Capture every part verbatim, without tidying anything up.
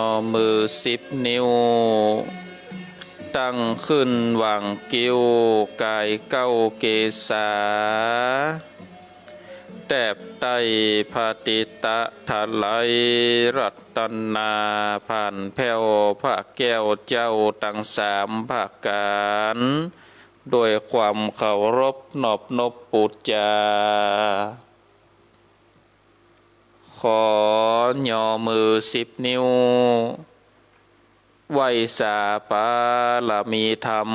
อมือสิบนิ้ว ตั้งขึ้นหว่างกิ้วกายเก้าเกศา แตบไต้พระติตะถลายรัตนา ผ่านแผ้วพระแก้วเจ้าตังสามประก๋าน โดยความเคารพนอบนบปู๋จา ขอยอมือสิบนิ้ว ไหว้สาบารมีธรรม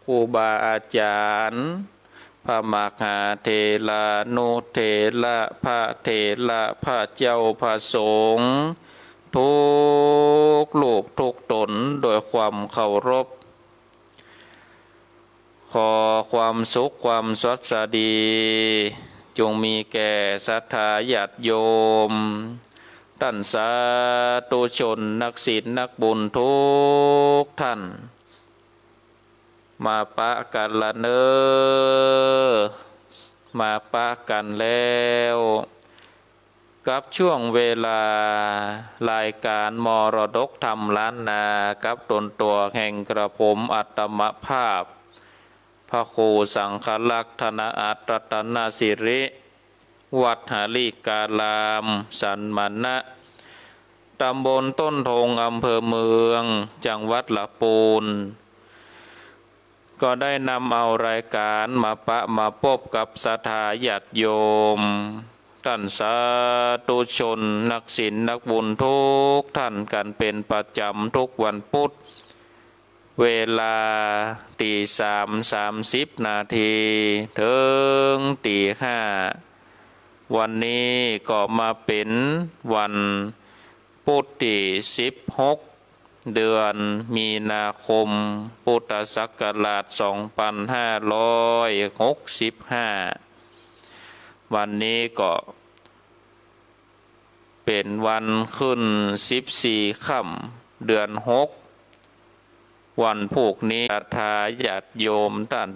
ครูบาอาจ๋ารย์ พระมหาเถรานุเถระ พระเถระ พระเจ้า พระสงฆ์ ทุกรูปทุกต๋น โดยความเคารพ ขอความสุขความสวัสดี จงมีแก่ศรัทธาญาติโยม ต้านสาธุชน นักศีลนักบุญทุกท่าน มาปะกั๋นละเน่อ มาปะกั๋นแล้ว กับช่วงเวลารายก๋านมรดกธรรมล้านนา กับต๋นตั๋วแห่งกระผมอัตมภาพ พระครูสังฆรักษ์ ธนอัตร รัตนสิริ วัดหริการาม สันมณะ ตำบลต้นทง อำเภอเมือง จังหวัดละปูน ก็ได้นำเอารายก๋านมาปะมาปบกับศรัทธาญาติโยม ต้านสาธุชน นักศีลนักบุญทุกท่านกั๋นเป๋นประจ๋ำทุกวันปุ๊ด เวลาตี๋สามสามสิบนาที เถิงตี๋ห้า วันนี้ก็มาเป๋นวันปุ๊ดตี้สิบหก เดือนมีนาคม พุทธศักราชสองปันห้าร้อยหกสิบห้า วันนี้ก็เป๋นวันขึ้นสิบสี่ค่ำ เดือนหก วันพูกนี้ ศรัทธาญาติโยมต้าน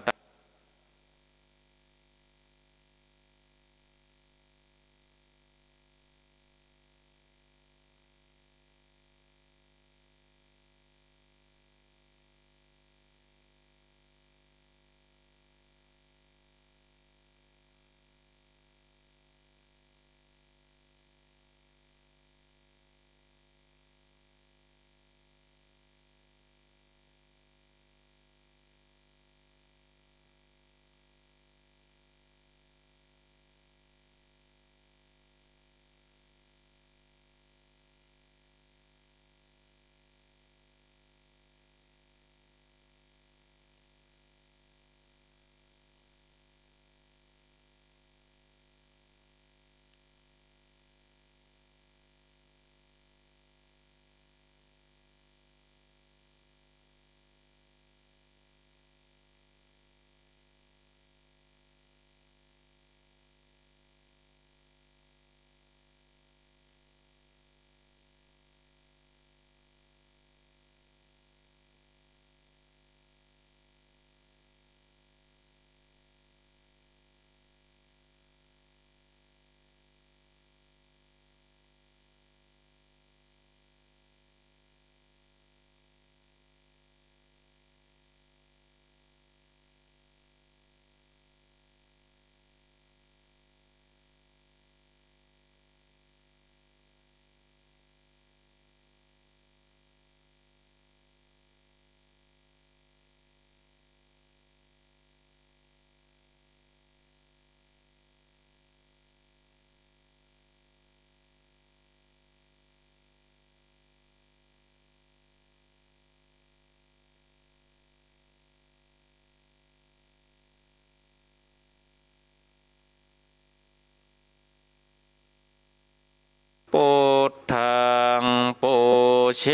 Buddhaṃ pūjemi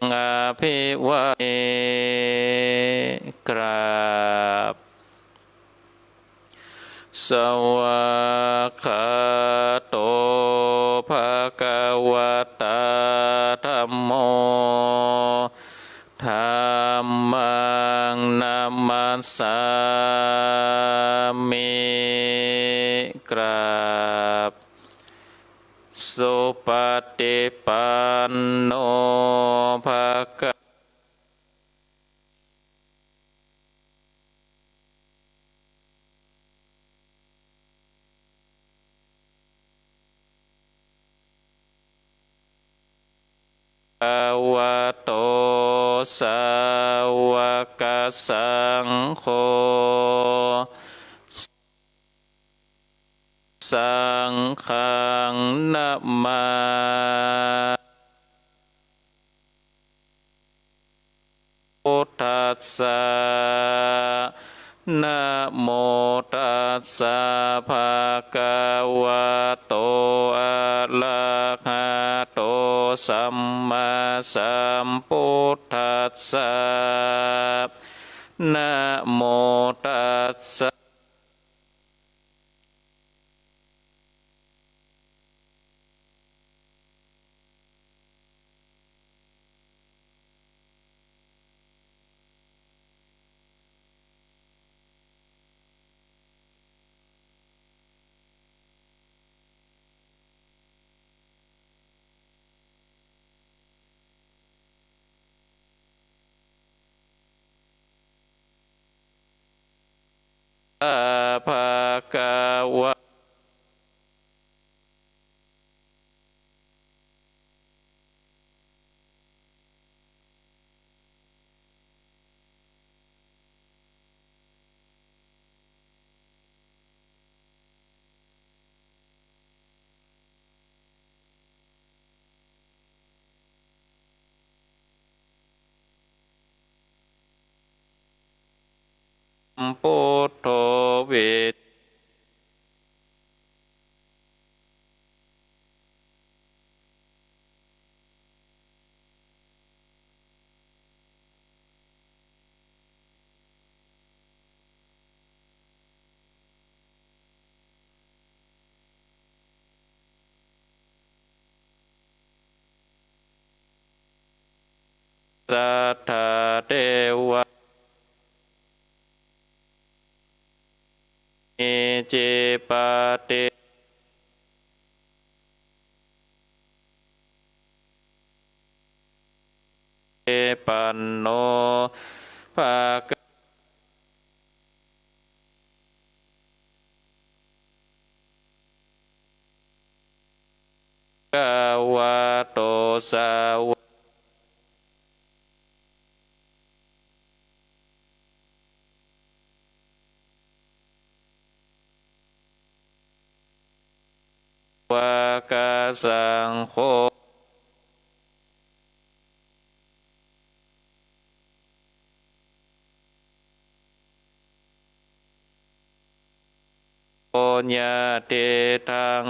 abbhivādemi. กราบ Svākkhāto bhagavatā dhammo. Dhammaṃ namassāmi. กราบ สุปฏิปันโน ภะคะ คะวะโต สาวกสังโฆ สังฆัง นะมา พุทธัสสะ นะโมตัสสะ ภะคะวะโต อะระหะโต สัมมาสัมพุทธัสสะ นะโมตัสสะ ภะคะวะ พุทโธ เว สัทธา เทวา นิจฉิปะติ ปันโน ภะคะ คะวะโต สาวะ วะกะสังโฆ ปุญญาเตทัง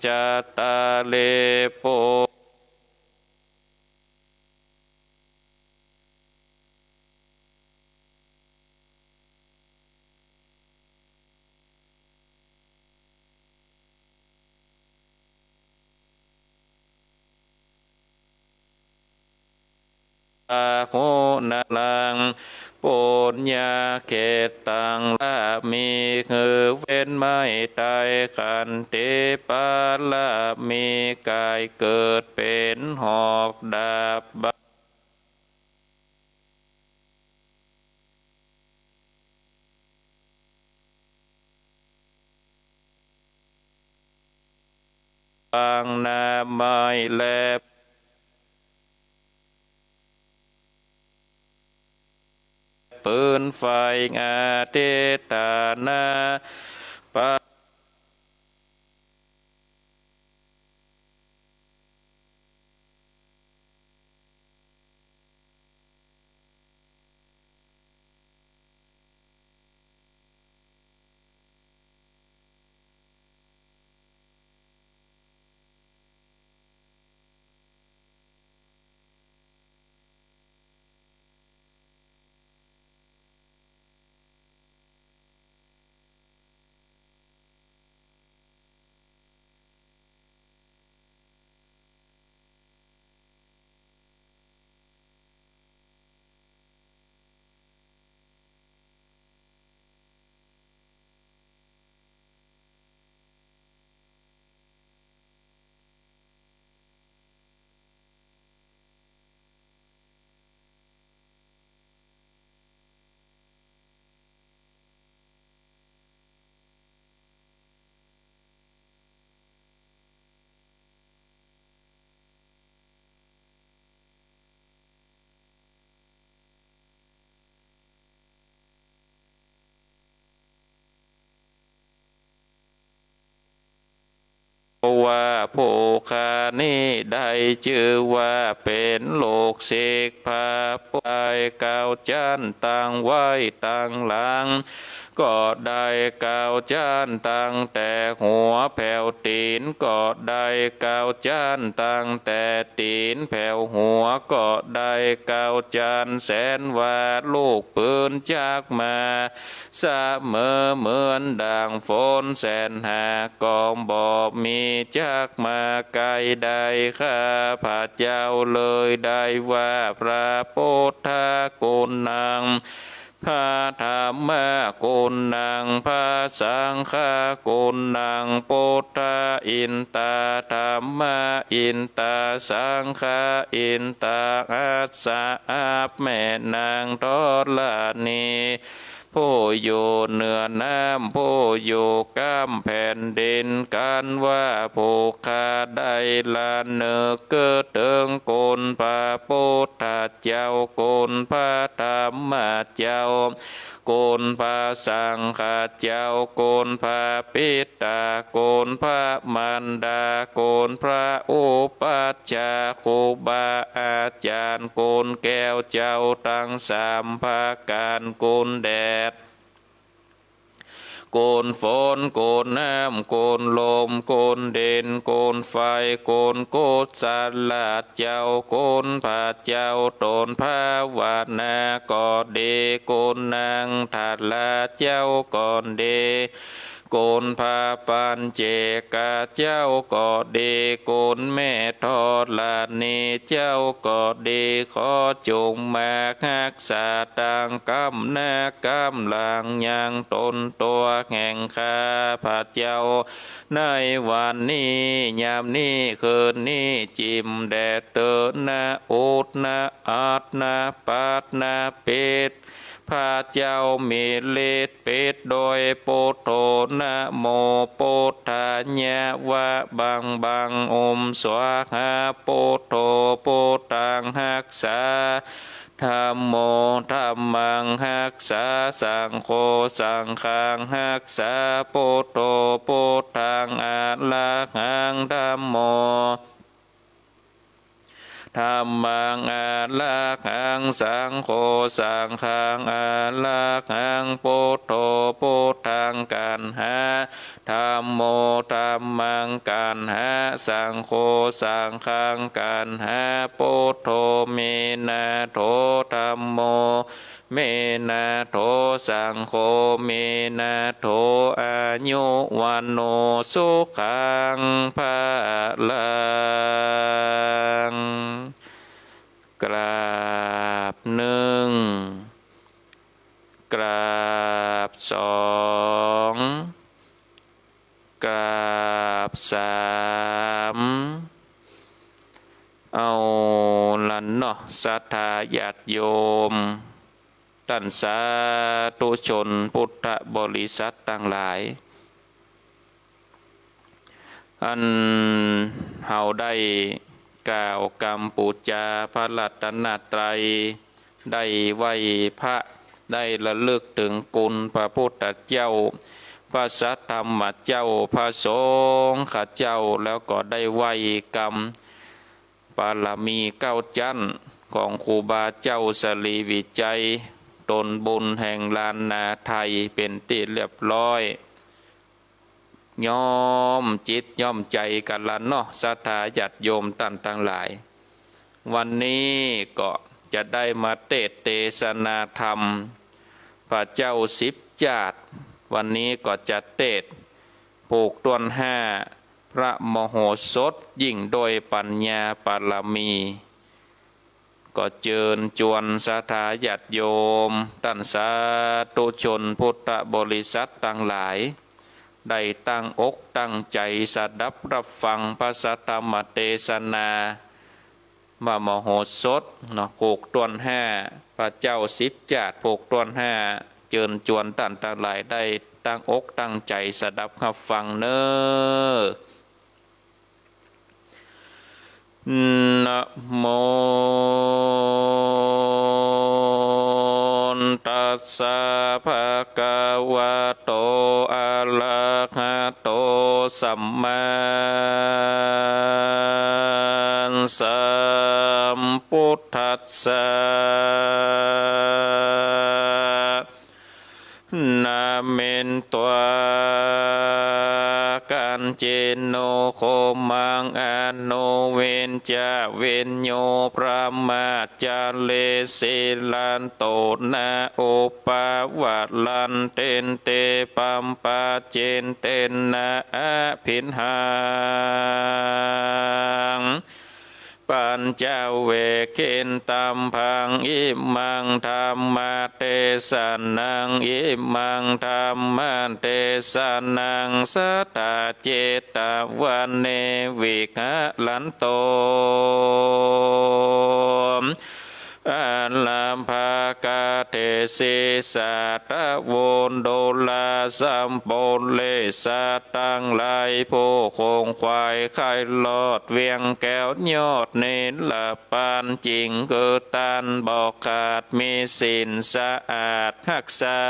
จัตตาริ ปุ อาหุ นะลัง ปุญญาเขตตัง ละมี คือเว้น ไม้ตาย ขันติ ปาระมี ก๋ายเกิดเป๋นหอกดาบ บางนาไม้แล ปืนไฟ อธิฏฐานะ ปะ ว่าผู้ข้านี้ได้จื้อว่าเป๋นลูกศิษย์พระปุทธ ได้เก้าจั๊นตั้งไว้ตังหลัง ก็ได้เก้าจั๊นตั้งแต่หัวแผวตี๋น ก็ได้เก้าจั๊นตั้งแต่ตี๋นแผวหัว ก็ได้เก้าจั๊น แสนว่าลูกปื๊นจักมา เสมอเหมือนดั่งฝนแสนหา ก็บ่มีจักมาใก้ได้ ข้าพระเจ้าเลยได้ว่า พระพุทธกุณัง พระธัมมกุณัง พระสังฆกุณัง พุทธาอินตา ธัมมาอินตา สังฆาอินตา อัสสะ อับแม่นางธรณี ผู้อยู่เหนือน้ำ ผู้อยู่ก้ำแผ่นดิน กันว่าผู้ข้าได้ระนึกเถิงคุณพระพุทธเจ้า คุณพระธัมมเจ้า คุณพระสังฆเจ้า คุณพระปิดตา คุณพระมารดา คุณพระอุปัชฌาย์ ครูบาอาจารย์ คุณแก้วเจ้าตังสามประก๋าน คุณแดด คุณฝน คุณน้ำ คุณลม คุณดิน คุณไฟ คุณกุศลเจ้า คุณพระเจ้าต๋นภาวนาก็ดี คุณนางทาราเจ้าก็ดี คุณพระปัญเจกเจ้าก็ดี คุณแม่ธรณีเจ้าก็ดี ขอจุ่งมาฮักษาตังก้ำหน้าก้ำหลังยังต๋นตั๋วแห่งข้าพระเจ้า ในวันนี้ ยามนี้ คืนนี้ จิ่มแด่เต๊อะ นะอุด นะอัด นะปัด นะปิด พระเจ้ามีฤทธิ์ ปิดโดยปุทโธ นะโมปุทธายะ วะบังบัง อุม สวาหา ปุทโธ ปุทธังฮักษา ธัมโม ธัมมังฮักษา สังโฆ สังฆังฮักษา ปุทโธ ปุทธัง อะระหัง ธัมโม ธัมมัง อะระหัง สังโฆ สังฆัง อะระหัง ปุทโธ ปุทธัง กัณหา ธัมโม ธัมมัง กัณหา สังโฆ สังฆัง กัณหา ปุทโธ เมนะโถ ธัมโม เมนะโถ สังโฆ เมนะโถ อายุ วัณโณ สุขัง พะลัง กราบนึ่ง กราบสอง กราบสาม เอาละเนาะ ศรัทธาญาติโยม ต้านสาธุชนพุทธบริษัทตังหลาย อันเฮาได้กล่าวกำปู๋จาพระรัตนตรัย ได้ไหว้พระ ได้ระลึกเถิงคุณพระพุทธเจ้า พระสัทธรรมเจ้า พระสงฆ์เจ้า แล้วก็ได้ไหว้กำบารมีเก้าจั๊นของครูบาเจ้าสรีวิชัย ต๋นบุญแห่งล้านนาไทย เป๋นตี้เรียบร้อย ย่อมจิตย่อมใจ๋กั๋นละเนาะ ศรัทธาญาติโยมต้านตังหลาย วันนี้ก็จะได้มาเตสน์เตสนาธรรม พระเจ้าสิบจาติ วันนี้ก็จะเตสน์ผูกต้วนห้า พระมโหสถยิ่งด้วยปัญญาบารมี ก็เจิญจวนศรัทธาญาติโยม ต้านสาธุชนพุทธบริษัทตังหลาย ได้ตั้งอกตั้งใจ๋สดับฮับฟังพระสัทธรรมเตสนา พระมโหสถเนาะ ผูกต้วนห้า พระเจ้าสิบจาติ ผูกต้วนห้า เจิญจวนต้านตังหลายได้ตั้งอกตั้งใจ๋สดับฮับฟังเน่อ นะโม ตัสสะ ภะคะวะโต อะระหะโต สัมมาสัมพุทธัสสะ นะเมนตวา กัญเจโน โคมัง อโน เวญจะ เวญโญ พระมาจารี สีลันโต นะ อุปะวะลันเตนติ ปัปปะเจนเตนะ อะภิญหา ปัญจเวกขินตัมภัง อิมังธัมมะเตสะนัง อิมังธัมมะเตสะนัง สัตถาเจตวะเน วิหะรันโต อะระปะกะเตสิ สาทะโว ดูราสัปปุริสะตังหลาย ผู้ขงขวายใค่รอดเวียงแก้วยอดนิรปาน จิ่งคือต้านบ่ขาด มีศีลสะอาดฮักษา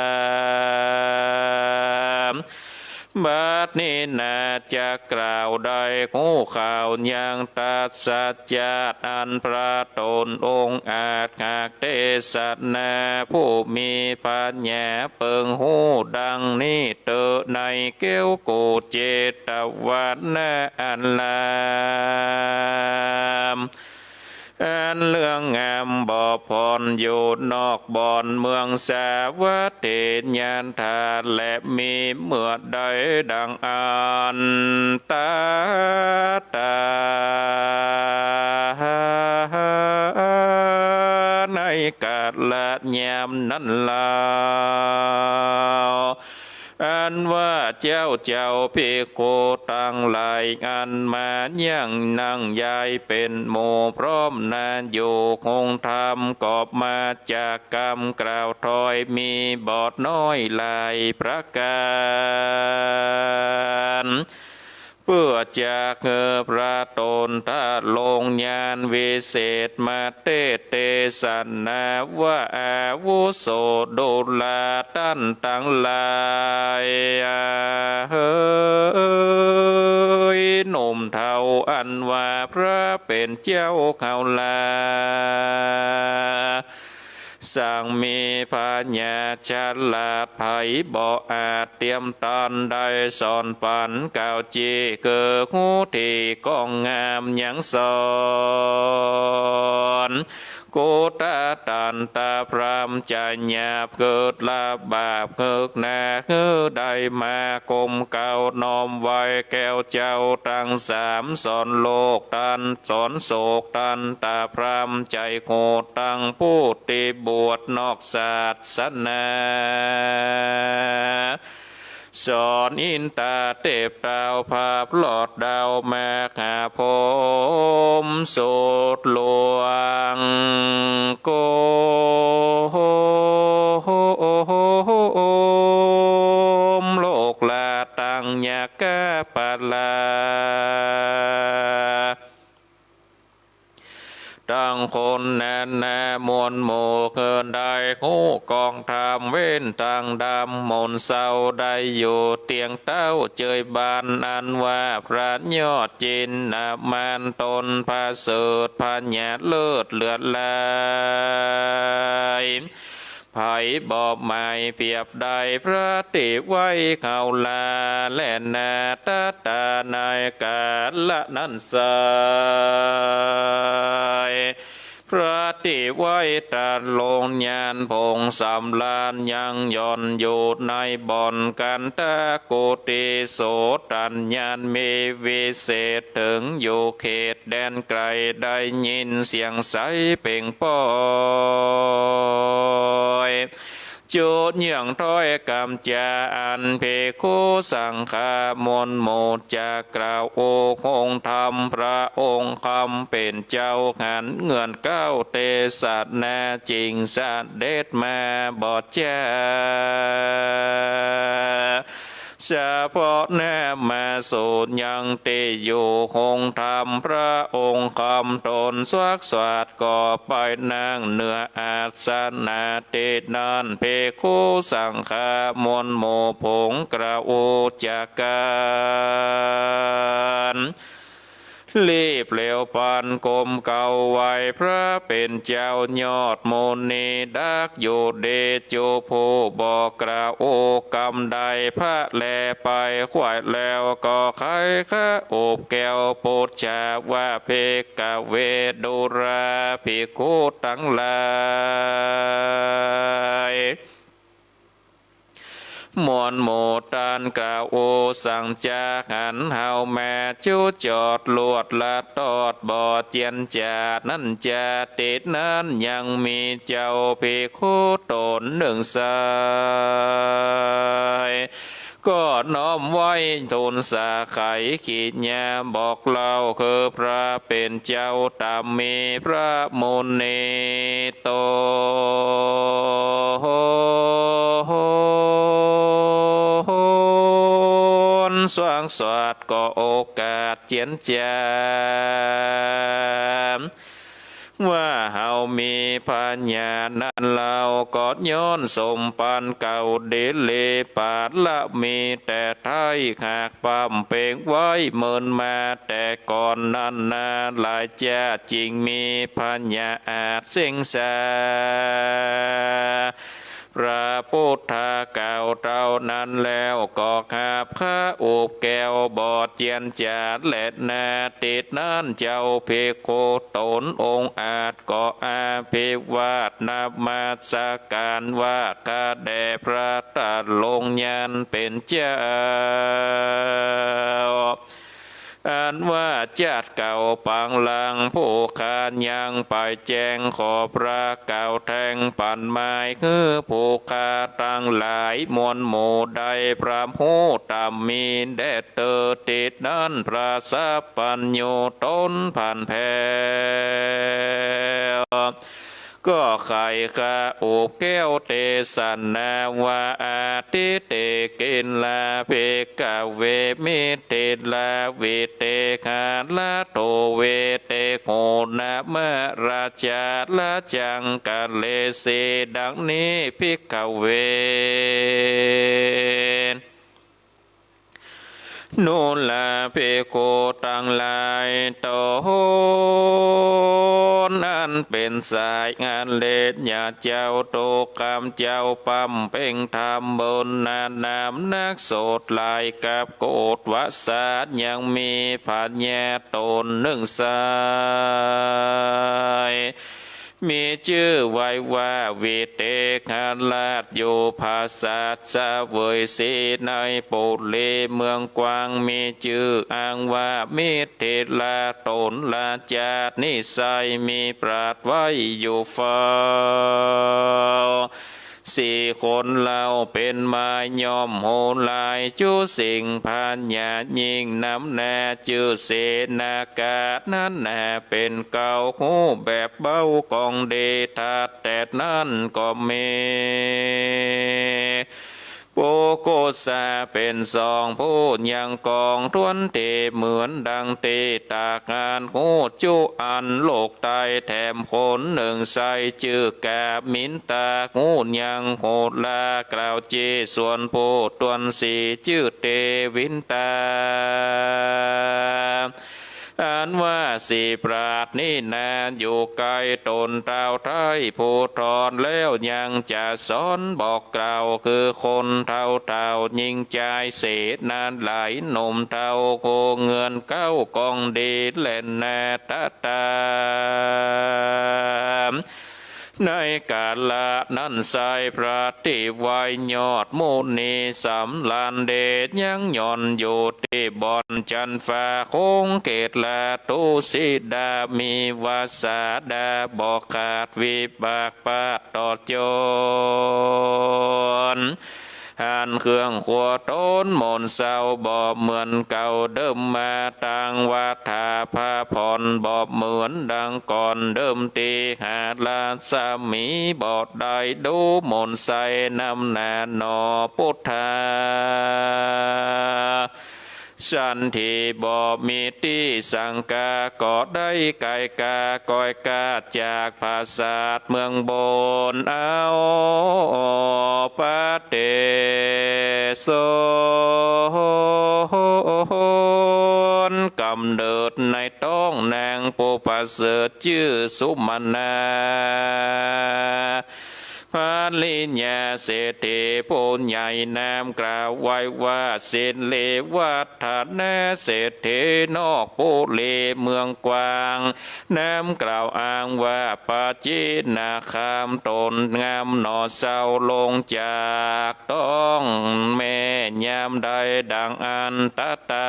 บัดนี้นาจักกล่าวได้ฮู้ข่าวยังตรัสจาดอันพระตนองค์อาจหากเตสนา ผู้มีปัญญาเปิงฮู้ดังนี้เต๊อะ ในแก้วกุเจตวนาอาราม อันเลื่องงามบ่ผ่อนอยู่นอกบ่อนเมืองสาวัตถี ยะถา และมีเมื่อใดดังอันต๋าต๋า ในกาละยามนั้นลาว อันว่าเจ้าเจ้าภิกขุตังหลาย อันมายังนั่งยายเป๋นหมู่พร้อมนาอยู่ คงธรรมก็มาจากกำกล่าวถ้อย มีบ่น้อยหลายประก๋าน เปื้อจักหื้อพระตนทรงญาณวิเศษมาเตสน์เตสนาว่า อาวุโสดูราต้านตังหลาย เฮยหนุ่มเฒ่า อันว่าพระเป๋นเจ้าเขาหลา สังมีปัญญาฉลาด ใผบ่อาจเตียมต้านได้สอนปั๋น กล่าวจี้คือฮู้ตี้ก้องงามยังสอน กุตะตันตะพราม จะหยาบเกิดละบาปเกิดหนา หื้อได้มาก้มเกล้าน้อมไหว้แก้วเจ้าตังสาม สอนโลกตัน สอนโศกตันตะพราม ใจ๋โหดตังผู้ตี้บวชนอกศาสนา สอนอินตาเตพเต้า ผาบรอดดาวมหาพรหมสุดหลวง โกมโลกลาตังยักขะปะลา ตังคนนานาหมวลหมู่ คือได้ฮู้กองธรรม เว้นตังดำหม่นเศร้า ได้อยู่เตียงเต้าเจยบาน อันว่าพระยอดจินนามาน ตนประเสริฐพญาเลิศเลือดลาย ใผบ่หมายเปรียบได้พระตี้ไหว้เขาหลา แลนา ตถา ในกาละนั้นไซร้ พระตี้ไหว้ตรงญาณผงสำราญ ยังหย่อนอยู่ในบ่อนกันตะกุฏิ โสตัญญาณมีวิเศษ เถิงอยู่เขตแดนไก๋ ได้ยินเสียงใสเป่งป้อย จุดเยื่องถ้อยกำจา อันภิกขุสังฆามวลหมู่จะกล่าว โอคงธรรมพระองค์คำเป๋นเจ้า หันเงื่อนเกล้าเตสนา จิ่งเสด็จมาบ่จา เฉพาะหน้ามาสู่ยังตี้อยู่องค์ธรรม พระองค์คำตนสวากสวัสดิ์ก็ไปนั่งเหนืออาสนะตี้นั้น ภิกขุสังฆะมวลหมู่ผงกระโอจกัน รีบเร็วปานก้มเก้าไหว้พระเป๋นเจ้ายอดมุนี ดักอยู่ดีจุผู้บอกกล่าว โอ้กำใดพระแลไป ขวายแล้วก็ใค่ข้าโอบแก้วปุจฉาว่า ภิกขเว ดูราภิกขุตังหลาย มวลหมู่ต้านกล่าว โอสังจาหันเฮาแม้ จุจอดลวดละตอดบ่เจียนจ๋า นั้นจา ตี้นั้นยังมีเจ้าภิกขุต๋นนึ่งไซร้ ก็น้อมไหว้ทูลสาไขกิริยาบอกเล่า คือพระเป๋นเจ้าต๋ามมีพระมุนีต๋น สวากสวัสดิ์ก็โอกาสเจียนจ๋า ว่าเฮามีผญานั้นเล่า ก็ย้อนสมปันเก่าดีหลี ปารมีแต่ไท้ หากบำเพ็งไว้เมินมาแต่ก่อนนั้นนา หลายจาติจึงมีผญาอาจเส้งสา พระปุทธเจ้าเต้านั้นแล้ว ก็หาบข้าโอบแก้วบ่เจียนจ๋าแลนา ตี้นั้นเจ้าภิกขุต๋นองค์อาจ ก็อภิวาทนมัสก๋านว่า ข้าแด่พระตะลงยานเป๋นเจ้า อันว่าจาติเก่าปางหลัง ผู้ข้ายังไปแจ้งขอพระกล่าวแทงปันหมาย หื้อผู้ข้าตังหลายมวลหมู่ได้พร่ำฮู้ต๋ามมีแด่เต๊อ ตี้นั้นพระสัพพัญญูต๋นผันแผ่ว ก็ใค่ข้าโอบแก้วเตสนาว่า อทิเตกิลา ภิกขเว มิถิลา วิเตหะระโต เวเตโหนะมะระจาระจังกะเลสี ดังนี้ ภิกขเว ดูราภิกขุตังหลายต๋น อันเป๋นสายอริยะเจ้า ทุกกำเจ้าบำเพ็งธรรมบนนานามนักโสดหลายกับโกฏวสาท ยังมีผญาต๋นนึ่งไซร้ มีจื้อไว้ว่าวิเตหราช อยู่ผาสัตเสวยสีในปุรีเมืองกวาง มีจื้ออ้างว่ามิถิลาต๋นละจาตินิไสย มีปราชญ์ไว้อยู่เฝ้า สี่คนเล่าเป๋นมายย่อมฮู้หลาย จุสิ่งผญายิ่งนำหน้าจื้อเสนากะ นั้นนาเป๋นเกล้าฮู้แบบเบาของดี ถัดแต่นั้นก็มีปุกุสาเป๋นสองผู้ยังกองถ้วนเต๋ เหมือนดังตี้ตากอั้น ฮู้จุอันโลกใต้ แถมคนนึ่งไซร้จื้อกามินตา ฮู้ยังโหรา กล่าวจี้สวนผู้ถ้วนสีจื้อเตวินตา อันว่าสี่ปราชญ์นี้นาอยู่ใก้ต๋นเต้าไท้ ผู้ทอดแล้วยังจะสอนบอกกล่าว คือคนเฒ่าเฒ่าญิงจายเสนาหลายหนุ่มเฒ่า โคเงินเก๊ากองดีแลนาตะตา ในกาละนั้นไซร้พระติไวยยอดมุนีสำราญเดช ยังหย่อนอยู่ตี้บ่อนจันฟ้า คงเขตละทุสิดา มีวาสาดาบ่ขาด วิบากปาดตอดจน หันเครื่องครัวต๋นหม่นเซา บ่เหมือนเก่าเดิมมา ตังวัตถาภาพรบ่เหมือนดังก่อนเดิม ติหารัศมีบ่ได้ดูหม่นใส นำหน้าหนอปุทธา สันติบ่มีตี้สังกา ก็ได้ไกกาก้อยกาจากผาสาทเมืองบน เอาปะเตสน กำเนิดในต๊องนางผู้ประเสริฐจื้อสุมนา ภริยาเศรษฐีผู้ใหญ่ นามกล่าวไว้ว่า สิริวัฒนาเศรษฐี นอกปุรีเมืองกว้าง นามกล่าวอ้างว่า ปะจินนคาม ต๋นงามหนอเซา ลงจากต๊องแม่ยามใดดังอันตตา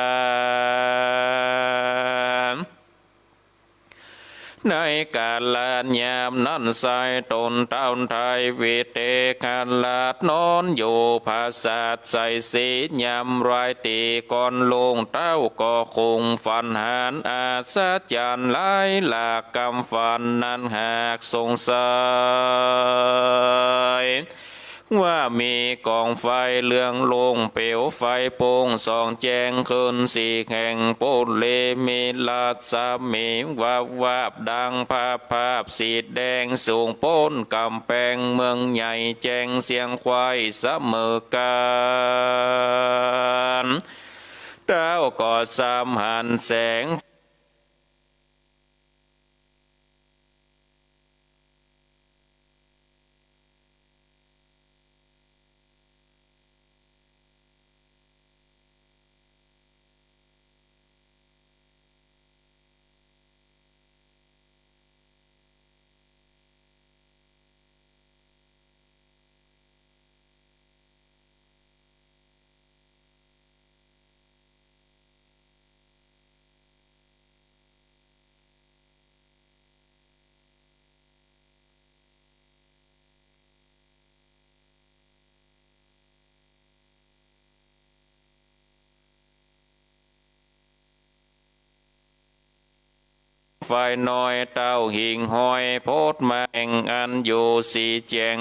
ในกาลยามนั้นไซร้ ต๋นต้าวไทยวิเตหราช นอนอยู่ผาสาทไสยศรี ยามรายตี๋ก่อนลุ่ง เต้าก็ครุ่งฝันหันอัศจรรย์หลายหลาก กำฝันนั้นหากสงสัย ว่ามีกองไฟเรืองรุ่ง เปลวไฟปุ้งส่องแจ้งขึ้นสี่แห่ง ปุรีมีรัศมีวาบวาบ ดังพระพับสีแดง สูงป๊นก๋ำแปงเมืองใหญ่ แจ้งเสียงควายเสมอกั๋น เต้าก็สำหันแสง ไฟน้อยเต้าหิ่งห้อยโพธิ์มาแห่งอันอยู่สีแจ้ง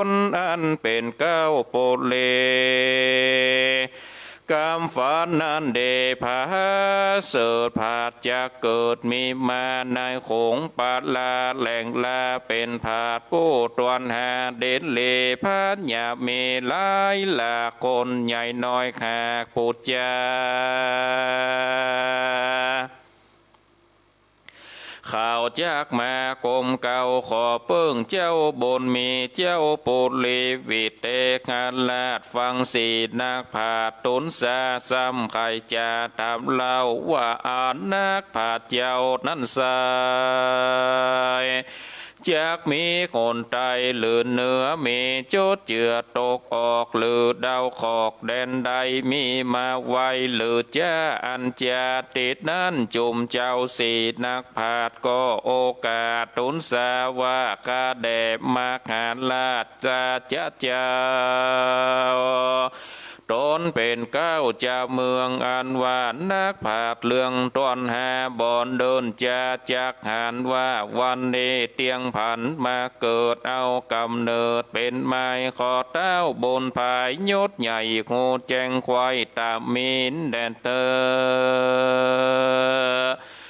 คนอันเป๋นเก๊าปุรี กำฝันนั้นได้ผาเสริฐ ผาดจักเกิดมีมาในขงปาลาแหล่งลา เป๋นผาดผู้ตวนหาดินเล ผาดหยาบมีหลายหลาก คนใหญ่น้อยหากพูดจา เขาจักมากรมเกล้าขอเปิ้งเจ้าบุญมี เจ้าปุรีวิเตหราช ฟังสีนักผาดตุนสา ซ้ำใค่จะถามเล่าว่า อันนักผาดเจ้านั้นไซร้ จักมีคนใต้หรือเหนือ มีจุดเจือตกออก หรือดาวขอกแดนใด มีมาไวหรือจ๊า อันจะติดนั้น จุมเจ้าสี่นักปราชญ์ก็โอกาสทูลสาว่า ข้าแด่มหาราช จะเจ้า ตนเป๋นเก๊าเจ้าเมือง อันว่านักปราชญ์เรื่องต้นหาบ่อนเดิน จะจักหันว่าวันนี้เตียงผันมาเกิด เอาก๋ำเนิดเป๋นมาย ขอเต้าบุญผายยศใหญ่ ฮู้แจ้งไขว้ต๋ามมีนแด่เต๊อะ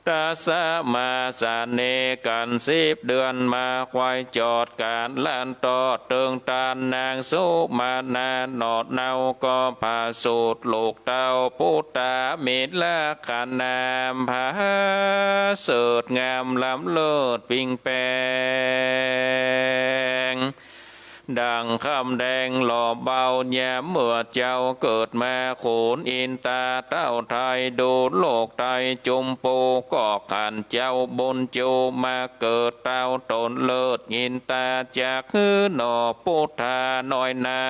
ตะสะมาสะเนกั๋นสิบเดือนมา ไขว้จอดก๋านลันตอด เติงต้านนางสุมาณาหนอดเนา ก็ผะสูติลูกเต้าปุตตา มีลักษณะผาเสริฐงามล้ำเลิศปิงแปง ดั่งคำแดงหล่อเบา ยามเมื่อเจ้าเกิดมา ขุนอินตาเต้าไทย ดูโลกไทยจุมปู ก็ขันเจ้าบุญจู มาเกิดเต้าต๋นเลิศ อินตาจักหื้อหน่อปุทธาน้อยนา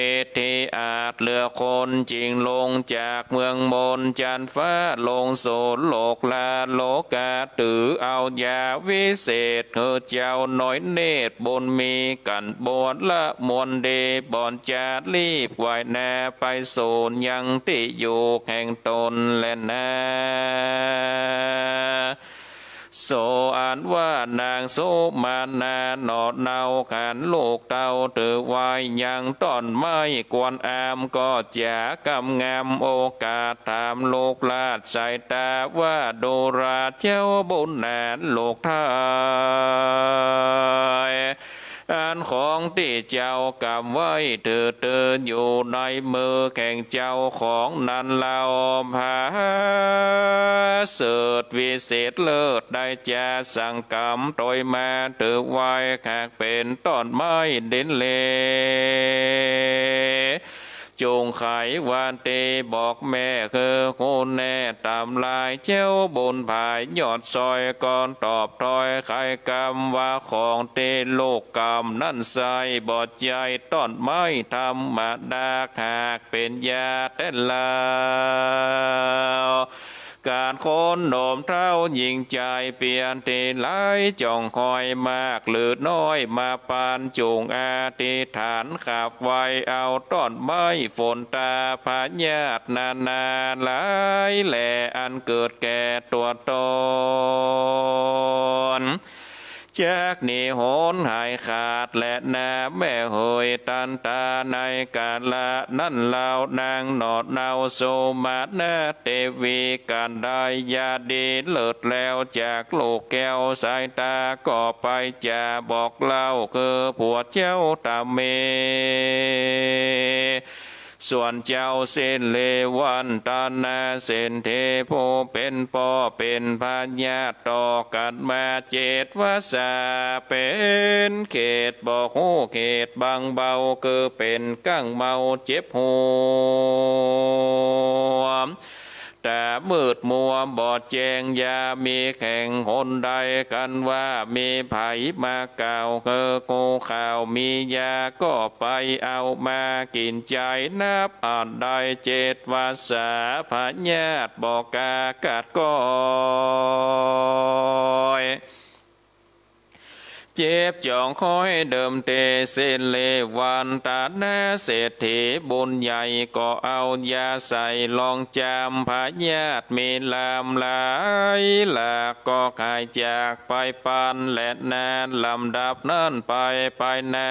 ฤทธิอาจเหลือคน จึงลงจากเมืองมนจันฟ้า ลงสู่โลกลาโลกา ถือเอายาวิเศษ หื้อเจ้าน้อยเนตรบุญมี กั๋นบวรละมวลดี บ่อนจะรีบไหว้นาไปสูนยังตี้อยู่แห่งต๋นแลนา โสอันว่านางสุมาณาหนอเนา ขันลูกเต้าถือไว้ยังต้นไม้กวนอาม ก็จะกำงำโอกาสถามลูกราชสายตาว่า ดูราชเจ้าบุญนาลูกไทย อันของตี้เจ้ากำไว้ถือเตินอยู่ในมือแห่งเจ้าของนั้นเล่า ผาเสริฐวิเศษเลิศ ได้จะสั่งกำตวยมาถือไว้ หากเป๋นต้นไม้ดินเล จุ่งไขวันตีบอกแม่ คือฮู้แน่ต๋ามลาย เจ้าบุญผายยอดซอย ก่อนตอบถ้อยไขกำว่า ของตี้ลูกกำนั้นใส่บ่ใจ้ต้นไม้ธรรมดา หากเป๋นยาแต๊แล้ว ก๋านคนหนุ่มเฒ่าหญิงจายเปียรติหลาย จ่องคอยมากหรือน้อยมาปาน จุ่งอธิษฐานขับไวเอาต้นไม้ฝนตา พยาธินานาหลายแหล่ อันเกิดแก่ตั๋วตน จักหนีหนหายขาดแลนา แม่เหยตันตา ในกาละนั้นเล่านางหนอเนา สุมาณาเตวี กั๋นได้ยาดีเลิศแล้ว จากลูกแก้วสายตา ก็ไปจะบอกเล่า คือผัวเจ้าต๋ามมี ส่วนเจ้าสิริวัฒนาเศรษฐี ผู้เป๋นป้อเป๋นพญาติต่อกั๋นมาเจ็ดวรรษา เป๋นเขตบ่ฮู้เขตบางเบา คือเป๋นก้างเมาเจ็บหัว ต๋ามืดมัวบ่แจ้ง ยามีแห่งหนใด กั๋นว่ามีใผมากล่าว คือฮู้ข่าวมียา ก็ไปเอามากิ๋นใจ๋ นับอันได้เจ็ดวรรษา พยาธิบ่กล้ากัดก้อย เจ็บจ่องคอยเดิมเต สิริวัฒนาเศรษฐีบุญใหญ่ ก็เอายาใส่ลองจาม พยาธิมีลามหลายหลาก ก็หายจากไปปันแลนา ลำดับนั้นไปไปนา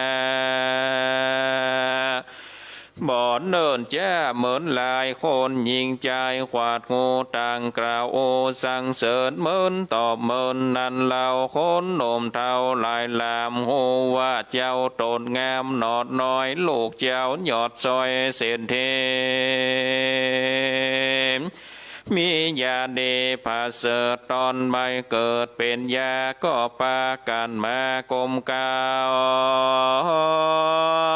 บ่อนเนิ่นจ้าเหมินหลาย คนหญิงจายขวาดฮู้ต่างกล่าว โอสรรเสริญเหมินต่อเหมินนั้นเล่า คนหนุ่มเฒ่าหลายหลามฮู้ว่าเจ้าต๋นงามหนอน้อย ลูกเจ้ายอดซอยเศรษฐี มียาดีผาเสริฐต๋อนใหม่เกิดเป๋นยา ก็ปากั๋นมาก้มกรา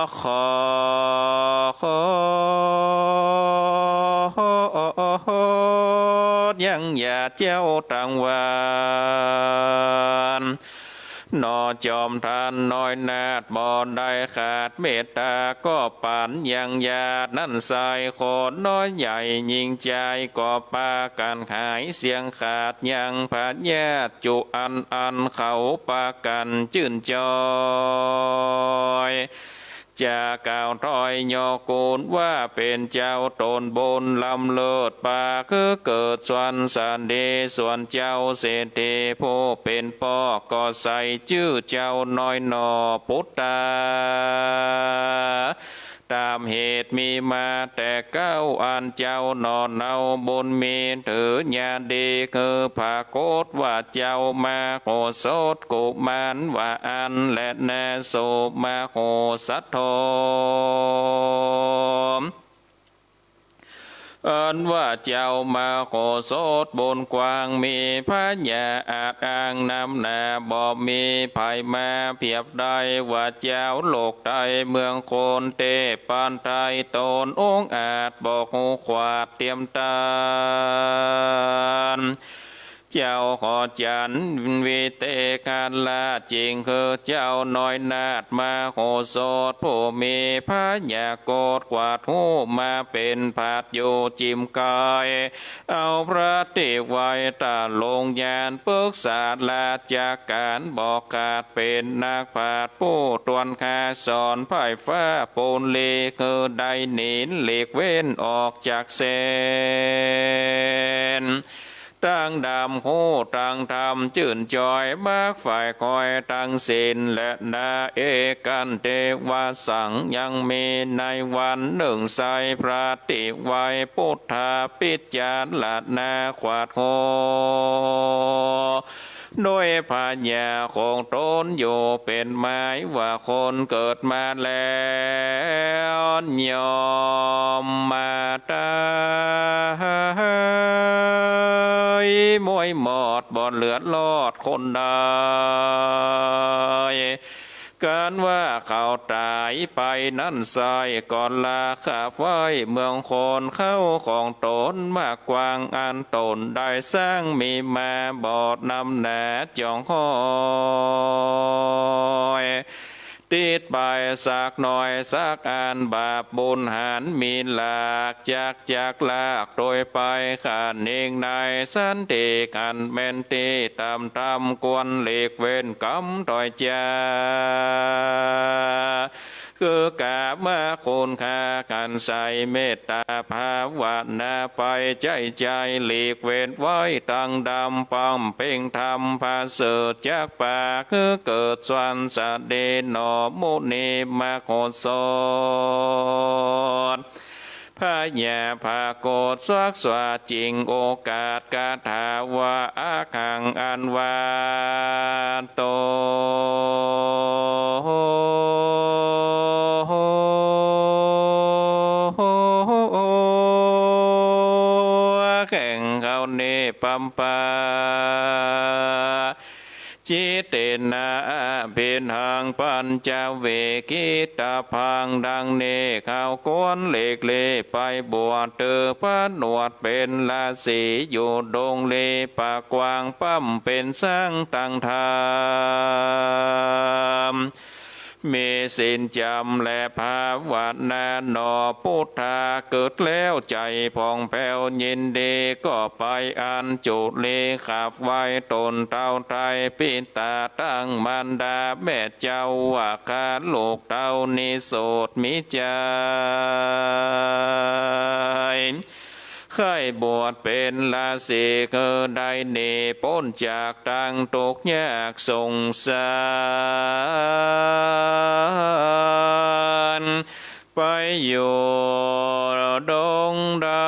บ ขอ ขอ ยังญาติเจ้าตังหวาน หนอจอมท่านน้อยนาถบ่ได้ขาดเมตตา ก็ปานยังญาตินั้นไส้ คนน้อยใหญ่ยิ่งใจ๋ ก็ปากั๋นหายเสี้ยงขาด ยังพยาธิจุอันอันเขาปากั๋นจื้นจอย จะกล่าวถ้อยยอกูลว่าเป๋นเจ้าต๋นบุญล้ำเลิศ ปากคือเกิดสวรรค์สะเด ส่วนเจ้าเศรษฐีผู้เป๋นป้อ ก็ใส่จื้อเจ้าน้อยหนอปุตตา ต๋ามเหตุมีมาแต่เก๊า อันเจ้าหนอเนาบุญมี ถือญาดีคือผะโกศว่าเจ้ามโหสถกุมารว่าอั้นแลนา สุมโหสถโธ อันว่าเจ้ามโหสถบุญกว้าง มีพญาอาจอ้างนำหน้า บ่มีใผมาเปียบได้ ว่าเจ้าโลกไตเมืองคน เตปานไตต๋นองอาจ บ่ฮู้ขวาดเตียมตาน เจ้าขอจันวิเตกาละ จิ่งคือเจ้าน้อยนาถมโหสถผู้มีพยาโกศ ขวาดฮู้มาเป๋นผาดอยู่จิ่มกาย เอาพระติไว้ตะลงญาณ ปึกษาราชก๋านบ่ขาด เป๋นนักผาดผู้ตวนคาสอน ไพร่ฟ้าปูนลีคือได้หนีหลีกเว้นออกจากเส้น ตังดำฮู้ตังธรรมจื้นจอย มากฝ่ายคอยตังศีลแลนา เอกันเตวสัง ยังมีในวันนึ่งไส้ พระติไว้ปุทธาพิจารณา ขวาดฮู้ โดยพญาของต๋นอยู่เป๋นหมาย ว่าคนเกิดมาแล้วย่อมมาต๋าย ม้วยหมอดบ่เหลือรอดคนใด กันว่าเขาต๋ายไปนั้นไส้ ก็ลาขับไว้เมืองคน เข้าของต๋นมากกว้าง อันต๋นได้สร้างมีมาบ่นำหนา จ่องห้อย ติดไปสักหน่อยสักอัน บาปบุญหันมีหลาก จักจักลากโตยไป ขันเองในสันติ อันแม่นตี้ต่ำต่ำ ควรหลีกเว้นกำถอยจา คือกามาคุณค่า กันใส่เมตตาภาวนาไป ใจ๋ใจ๋หลีกเว้นไว้ตังดำ บำเพ็งธรรมประเสริฐจักปา คือเกิดสวรรค์สะเดหนอมุนีมโหสถ พญาผะโกศสวักษาจิ่งโอกาส คาถาว่า อะหัง อันว่าต๋น แห่งเขานี้ ปัมปา จิตเตนะ อภิณหัง ปัญจเวกขิตาภัง ดังนี้เขาควรหลีกลี้ไปบวช ถือผนวดเป๋นราศี อยู่ดงลีป่ากว้าง บำเพ็ญสร้างตังธรรม มีศีลจำและภาวนาหนอ ปุทธาเกิดแล้วใจ๋ผ่องแผ้วยินดี ก็ไปอัญจุลีขับไหว้ต๋นเต้าไตรปิตา ตังมารดาแม่เจ้าว่า ข้าลูกเต้านี้โสดมีใจ๋ ใค่บวชเป๋นราศี คือได้หนีป๊นจากตังตุ๊กข์ยากสงสาร ไปอยู่ดงดา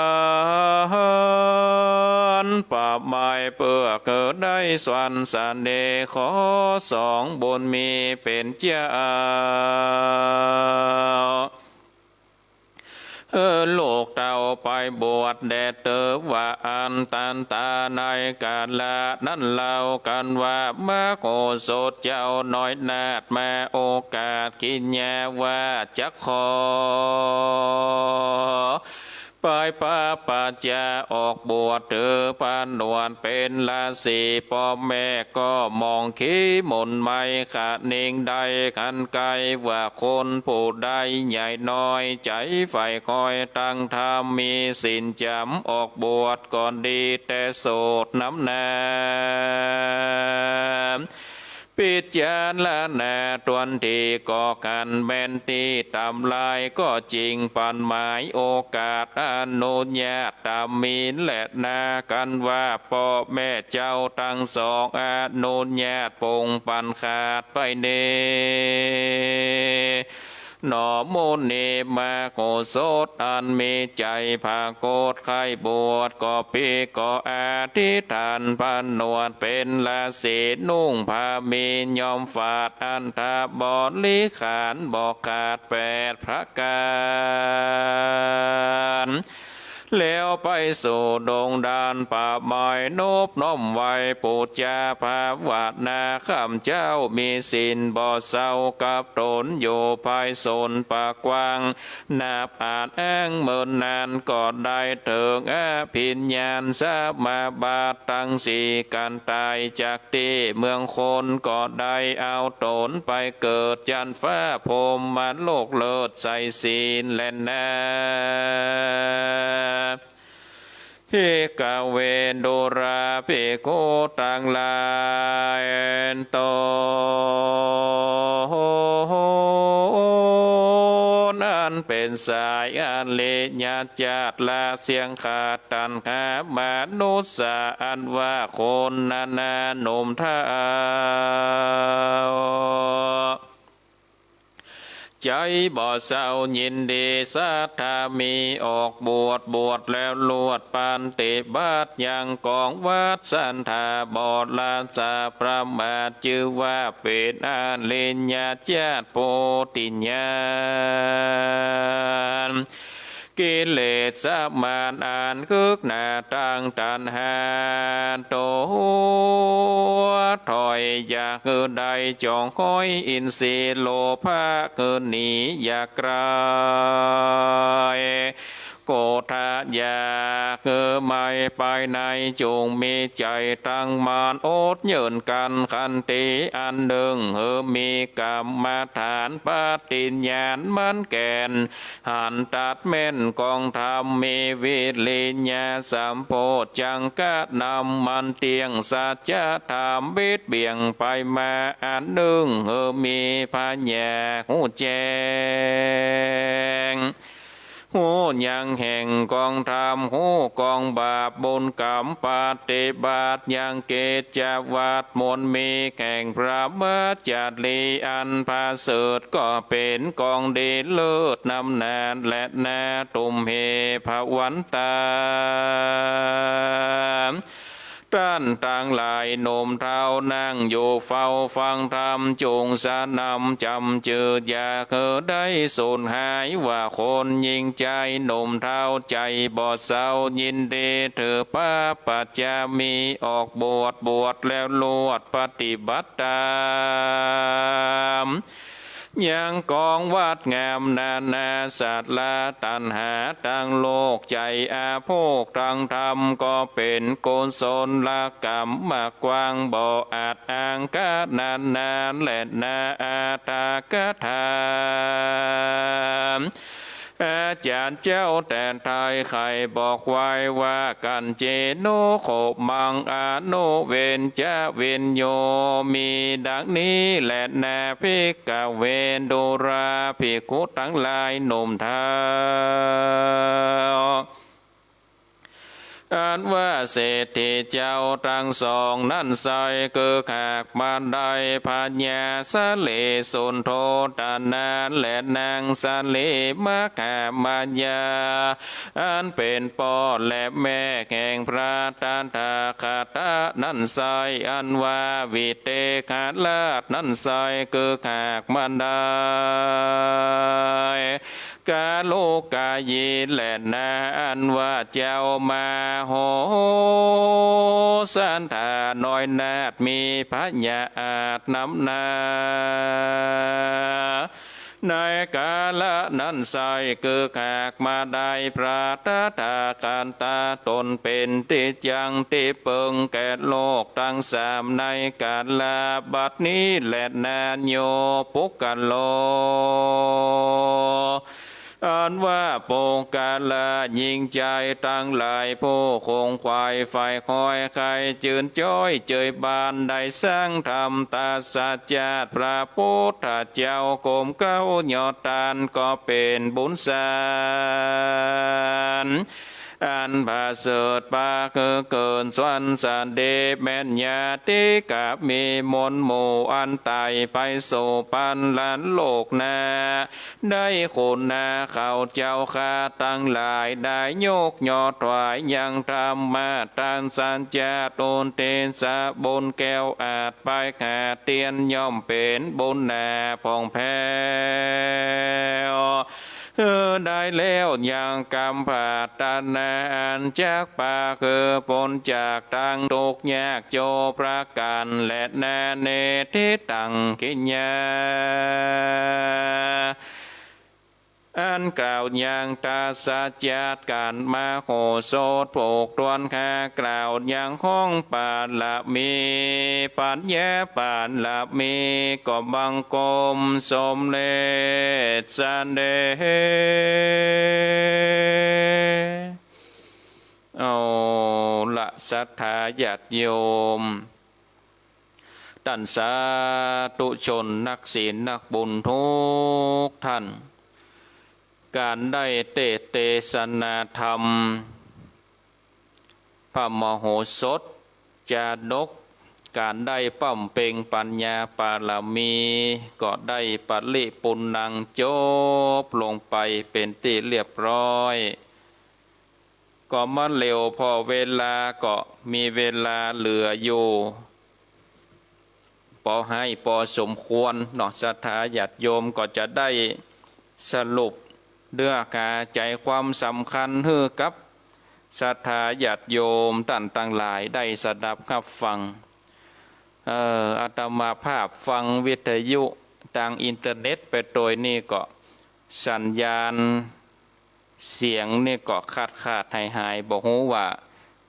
รป่าไม้ เปื้อคือได้สวรรค์สะเด ขอสองบุญมีเป๋นเจ้า เออ ลูกเต้าไปบวชแด่เต๋อว่าอั้น ตันตาในกาละนั้นเล่า กันว่ามโหสถเจ้าน้อยนาถมาโอกาส กิริยาว่าจักขอ ไปปะปัจจาออกบวชถือผนวดเป๋นฤๅษี ป้อแม่ก็มองขี้หม่นไหม้ คานิงได้คันไกลว่าคนผู้ใดใหญ่น้อยใจ๋ใฝ่คอยตังธรรม มีศีลจ๋ำออกบวชก็ดีแต่โสดนำนา พิจารณาตวนตี้ก็คันแม่นตี้ต๋ำลายก็จริง ปันหมายโอกาสอนุญาตต๋ามมีนแลนา กันว่าป้อแม่เจ้าตังสองอนุญาตปงปันขาดไปนี้ หนอมุนีมโหสถอันมีใจ๋ผะโกศใค่บวช ก็ปิ๊กก็อธิษฐานผนวดเป๋นฤๅษี นุ่งผ้ามีนย้อมฝาดอัฏฐบริขารบ่ขาดแปดประก๋าน แล้วไปสู่ดงดานป่าไม้นบน้อมไหว้ปู๋จาภาวนา ข้าพเจ้ามีศีลบ่เศร้ากับตนอยู่ภายสนป่ากว้าง นับอาจอ้างเมินนานก็ได้เถิงอภิญญาสมาบัติตังสี่กันต๋ายจากตี้เมืองคน ก็ได้เอาตนไปเกิดจันฟ้าพรหมโลกเลิศใส่ศีลแลนา ภิกขเว ดูราภิกขุตังหลาย ตนอันเป๋นสายอริยจาติละเสี้ยงขาดตัณหามนุสสาอันว่าคนนานาหนุ่มเฒ่า ใจ๋บ่เศร้ายินดีศรัทธามีออกบวช บวชแล้วลวดปฏิบัติยังกองวัตรสันธาบ่ละสาประมาท จื้อว่าเป๋นอริยจาติผู้ตี้ญาณ กิเลสมารอันคึกหนาตังตัณหา ตนถอยอยากหื้อได้จ๋องฮ้อย อินทรีย์โลภะหื้อหนีอยากไกล โกฏฐะอยากหื้อไม่ไปไหน จุ่งมีใจ๋ตั้งมั่นอดเยินกั๋นขันติอันนึ่ง หื้อมีกรรมฐานปฏิญญาณมั่นแก่น หันตัดแม่นกองธรรมมีวิริยะสัมโพชฌังกะนำมันเตี้ยง สัจธรรมบิดเบี่ยงไปมาอันนึ่ง หื้อมีปัญญาฮู้แจ้ง ฮู้ยังแห่งกองธรรม ฮู้กองบาปบุญกรรม ปฏิบัติยังกิจจวัตรมนต์มีแห่งพรหมจารีย์อันประเสริฐ ก็เป๋นกองดีเลิศนำนาญแลนา ตุมเห ภวันตา ต้านตังหลายหนุ่มเฒ่านั่งอยู่เฝ้าฟังธรรม จุ่งสนำจำจื้อ อย่าหื้อได้สูญหาย ว่าคนยิ่งใจ๋หนุ่มเฒ่าใจ๋บ่เศร้ายินดี ถือปะปัจจามีออกบวช บวชแล้วลวดปฏิบัติต๋าม ยังกองวัตรงามนานาสัตว์ละตัณหาตังโลก ใจ๋อโภคตังธรรม ก็เป๋นกุศลกรรมกว้าง บ่อาจอ้างกะนานาญแลนา อตถกถา อาจ๋ารย์เจ้าแต่ไทยใค่บอกไว้ว่า กัจเจโน โขมัง อนุเวญจะ วิญโญ มีดังนี้แลนา ภิกขเว ดูราภิกขุตังหลายหนุ่มเฒ่า อันว่าเศรษฐีเจ้าตังสองนั้นไส้ คือหากบัดใดพญาสะหลีสุโธทนะ และนางสะหลีมหามายา อันเป๋นป้อและแม่แห่งพระตถาคตะนั้นไส้ อันว่าวิเทหราชนั้นไส้ คือหากบัดใด กาลุกายีแลนา อันว่าเจ้ามโหสถาน้อยนาถมีพญาอาจนำหน้า ในกาละนั้นไส้ กึ๊กหากมาได้พระตถาคตา ตนเป๋นตี้จั้งตี้เปิงแก่โลกตังสาม ในกาละบัดนี้แลนา โย ปุคคโล อันว่าปุคคละญิงจายตังหลาย ผู้ขงขวายใฝ่คอยใค่ จื้นจ๊อยเจยบาน ได้สร้างธรรมตาสจาติ พระปุทธเจ้ากรมเกล้ายอดต้าน ก็เป๋นบุญสาร อันประเสริฐปาคือเกินสวรรค์สเดช แม่นญาติกามีมนหมู่ อันไต่ไปสู่ปันลันโลกหน้า ได้คุณนาเขาเจ้าข้าตังหลาย ได้ยกยอถวายยังธรรมะตาสจาติ อุทิศบุญแก้วอาจไปหาเตียน ย่อมเป๋นบุญหนาผ่องแผ้ว เออ ได้แล้วยังกำปรารถนา อันจักปาคือป๊นจากตังทุกข์ยาก โจประก๋านแลนา เนติตัง กิญญา อันกล่าวยังตาสจาติ ก๋านมโหสถผูกถ้วน ข้ากล่าวยังของปารมี ปัญญาปารมี ก็บังคมสมเร็จสำเร็จ เอาละ ศรัทธาญาติโยม ต้านสาธุชนนักศีลนักบุญทุกท่าน ก๋านได้เตสน์เตสนาธรรม พระมโหสถจาดก ก๋านได้บำเพ็งปัญญาปารมี ก็ได้ปริปูณังจบลงไปเป๋นตี้เรียบร้อย ก็มาเหลียวผ่อเวลา ก็มีเวลาเหลืออยู่ ปอให้ปอสมควรเนาะ ศรัทธาญาติโยม ก็จะได้สรุปเนื้อหาใจ๋ความสำคัญหื้อกับศรัทธาญาติโยมต้านตังหลายได้สดับฮับฟัง เอ่อ อาตมาภาพฟังวิทยุตางอินเทอร์เน็ตไปตวยนี่ก็สัญญาณ เสียงนี่ก็ขาดๆ หายๆ บ่ฮู้ว่า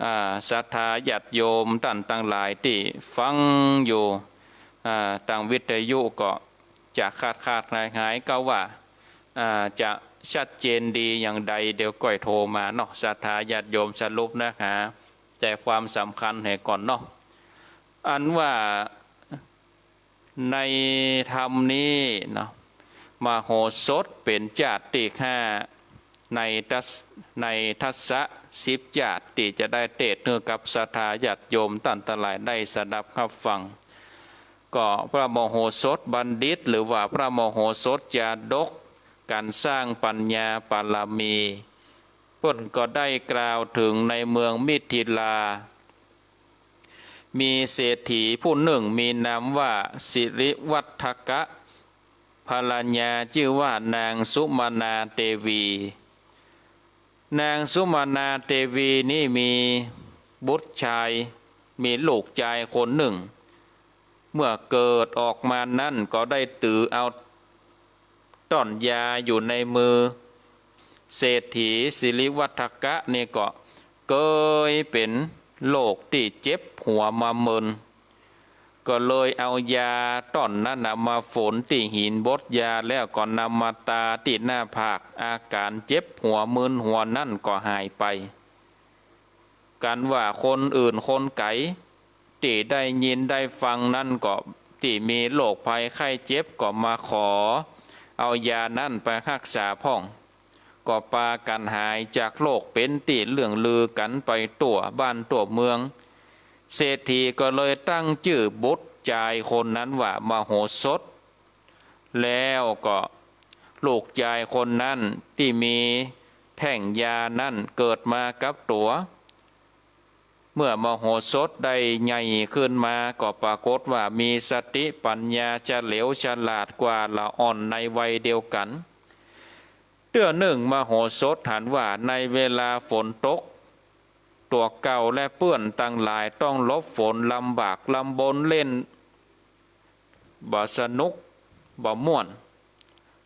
อ่า ศรัทธาญาติโยมต้านตังหลายตี้ฟังอยู่ อ่า ตางวิทยุก็จะขาดๆ หายๆ ก็ว่า อ่า จะชัดเจนดีอย่างใด เดี๋ยวก้อยโทรมาเนาะ ศรัทธาญาติโยมสรุปเนื้อหาใจ๋ความสำคัญหื้อก่อนเนาะ อันว่า ในธรรมนี้เนาะ มโหสถเป๋นจาติตี้ห้า ในทัศ ในทัศสิบจาติตี้จะได้เตสน์หื้อกับศรัทธาญาติโยมต้านตังหลายได้สดับฮับฟัง ก็พระมโหสถบัณฑิต หรือว่าพระมโหสถจาดก ก๋านสร้างปัญญาปารมี เปิ้นก็ได้กล่าวเถิงในเมืองมิถิลา มีเศรษฐีผู้นึ่งมีนามว่าสิริวัฒกะ ภรรยาจื้อว่านางสุมนาเตวี นางสุมนาเตวีนี่มีบุตรจาย มีลูกจายคนนึ่ง เมื่อเกิดออกมานั้นก็ได้ถือเอาต้อนยาอยู่ในมือ เศรษฐีสิริวัฒกะนี่ก็เกยเป๋นโรคตี้เจ็บหัวมาเมิน ก็เลยเอายาต้อนนั้นน่ะมาฝนตี้หินบดยา แล้วก็นำมาตาตี้หน้าผาก อาก๋านเจ็บหัวมึนหัวนั้นก็หายไป กันว่าคนอื่นคนไก๋ตี้ได้ยินได้ฟังนั้นก็ ตี้มีโรคภัยไข้เจ็บก็มาขอเอายานั้นไปฮักษาพ่อง ก็ปากั๋นหายจากโรคเป๋นตี้เลื่องลือกั๋นไปทั่วบ้านทั่วเมือง เศรษฐีก็เลยตั้งจื้อบุตรจายคนนั้นว่ามโหสถ แล้วก็ลูกจายคนนั้นตี้มีแท่งยานั้นเกิดมากับตั๋ว เมื่อมโหสถได้ใหญ่ขึ้นมาก็ปรากฏว่ามีสติปัญญาเฉลียวฉลาดกว่าละอ่อนในวัยเดียวกั๋น เตื้อนึ่งมโหสถหันว่าในเวลาฝนตก ตั๋วเก่าและเปื้อนตังหลายต้องหลบฝนลำบากลำบนเล่น บ่สนุก บ่ม่วน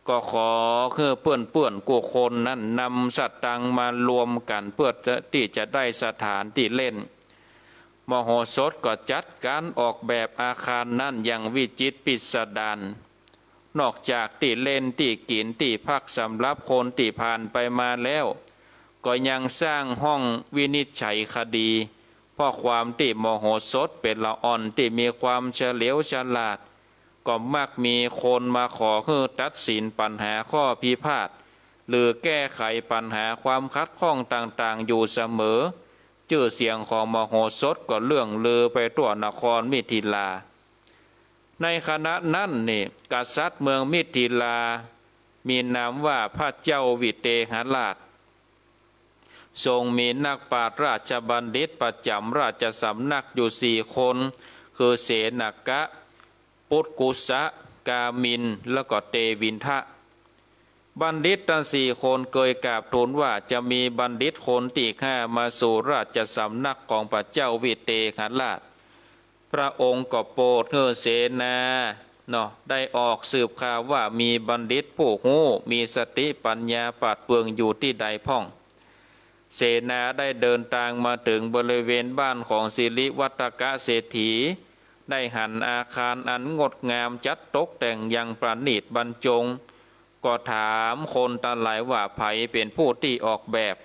ก็ขอหื้อเปื้อนๆ กู้คนนั้นนำสตางค์มารวมกั๋นเปื้อตี้จะได้สถานตี้เล่น มโหสถก็จัดก๋านออกแบบอาคารนั้นอย่างวิจิตรพิสดาร นอกจากตี้เล่น ตี้กิ๋น ตี้พักสำหรับคนตี้ผ่านไปมาแล้ว ก็ยังสร้างห้องวินิจฉัยคดี เพราะความตี้มโหสถเป๋นละอ่อนตี้มีความเฉลียวฉลาด ก็มักมีคนมาขอหื้อตัดสินปัญหาข้อพิพาท หรือแก้ไขปัญหาความขัดข้องต่างๆ อยู่เสมอ จื้อเสียงของมโหสถก็เลื่องลือไปทั่วนครมิถิลา ในขณะนั้นนี่ กษัตริย์เมืองมิถิลา มีนามว่าพระเจ้าวิเตหราช ทรงมีนักปราชญ์ราชบัณฑิตประจ๋ำราชสำนักอยู่สี่คน คือเสนกะ ปุตกุสะ กามิน แล้วก็เตวินทะ บัณฑิตตังสี่คนเกยกราบทูลว่า จะมีบัณฑิตคนตี้ห้ามาสู่ราชสำนักของพระเจ้าวิเตหราช พระองค์ก็โปรดหื้อเสนาเนาะ ได้ออกสืบข่าวว่ามีบัณฑิตผู้ฮู้ มีสติปัญญาปราดเปรื่องอยู่ตี้ใดพ่อง เสนาได้เดินตางมาเถิงบริเวณบ้านของสิริวัฒกะเศรษฐี ได้หันอาคารอันงดงามจัดตกแต่งอย่างประณีตบรรจง ก็ถามคนตังหลายว่าใผเป๋นผู้ตี้ออกแบบ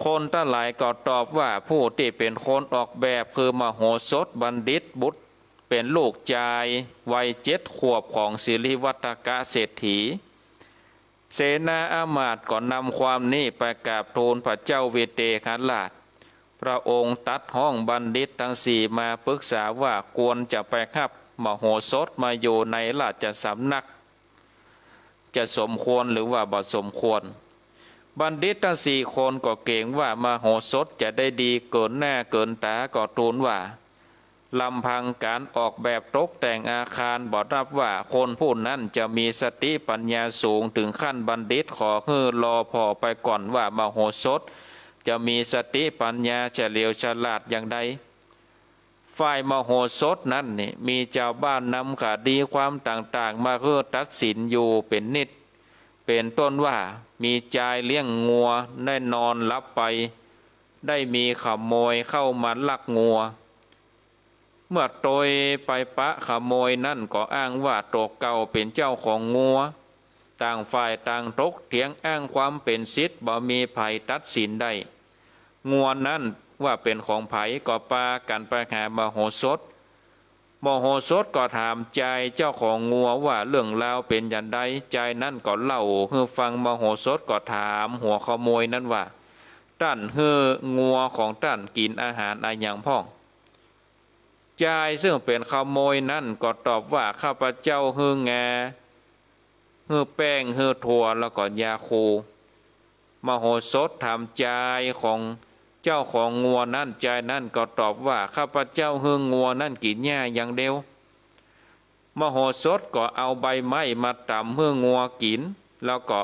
คนตังหลายก็ตอบว่าผู้ตี้เป๋นคนออกแบบคือมโหสถบัณฑิตบุตร เป๋นลูกจายวัยเจ็ดขวบของสิริวัฒกะเศรษฐี เสนาอำมาตย์ก็นำความนี้ไปกราบทูลพระเจ้าวิเตหราช พระองค์ตรัสฮ้องบัณฑิตตังสี่มาปรึกษาว่าควรจะไปฮับมโหสถมาอยู่ในราชสำนัก จะสมควรหรือว่าบ่สมควร บัณฑิตตังสี่คนก็เก๋งว่ามโหสถจะได้ดีเกินหน้าเกินต๋า ก็ทูลว่า ลำพังก๋านออกแบบตกแต่งอาคารบ่นับว่าคนผู้นั้นจะมีสติปัญญาสูงเถิงขั้นบัณฑิต ขอหื้อรอผ่อไปก่อนว่ามโหสถจะมีสติปัญญาเฉลียวฉลาดอย่างใด ฝ่ายมโหสถนั้นนี่มีจาวบ้านนำคดีความต่างๆ มาหื้อตัดสินอยู่เป๋นนิด เป๋นต้นว่ามีจายเลี้ยงงัวได้นอนหลับไป ได้มีขโมยเข้ามาลักงัว เมื่อโตยไปปะขโมยนั้นก็อ้างว่าตั๋วเก่าเป๋นเจ้าของงัว ต่างฝ่ายต่างถกเถียงอ้างความเป๋นสิทธิ์บ่มีใผตัดสินได้ งัวนั้นว่าเป๋นของใผ ก็ปากั๋นไปหามโหสถ มโหสถก็ถามจายเจ้าของงัวว่าเรื่องราวเป๋นอย่างใด จายนั้นก็เล่าหื้อฟัง มโหสถก็ถามหัวขโมยนั้นว่า ต้านหื้องัวของต้านกิ๋นอาหารอะหยังพ่อง จายซึ่งเป๋นขโมยนั้นก็ตอบว่า ข้าพเจ้าหื้องา หื้อแป้ง หื้อถั่ว แล้วก็ยาคู มโหสถถามจายของเจ้าของงัวนั้น จายนั้นก็ตอบว่า ข้าพเจ้าหื้องัวนั้นกิ๋นหญ้าอย่างเดียว มโหสถก็เอาใบไม้มาตำหื้องัวกิ๋น แล้วก็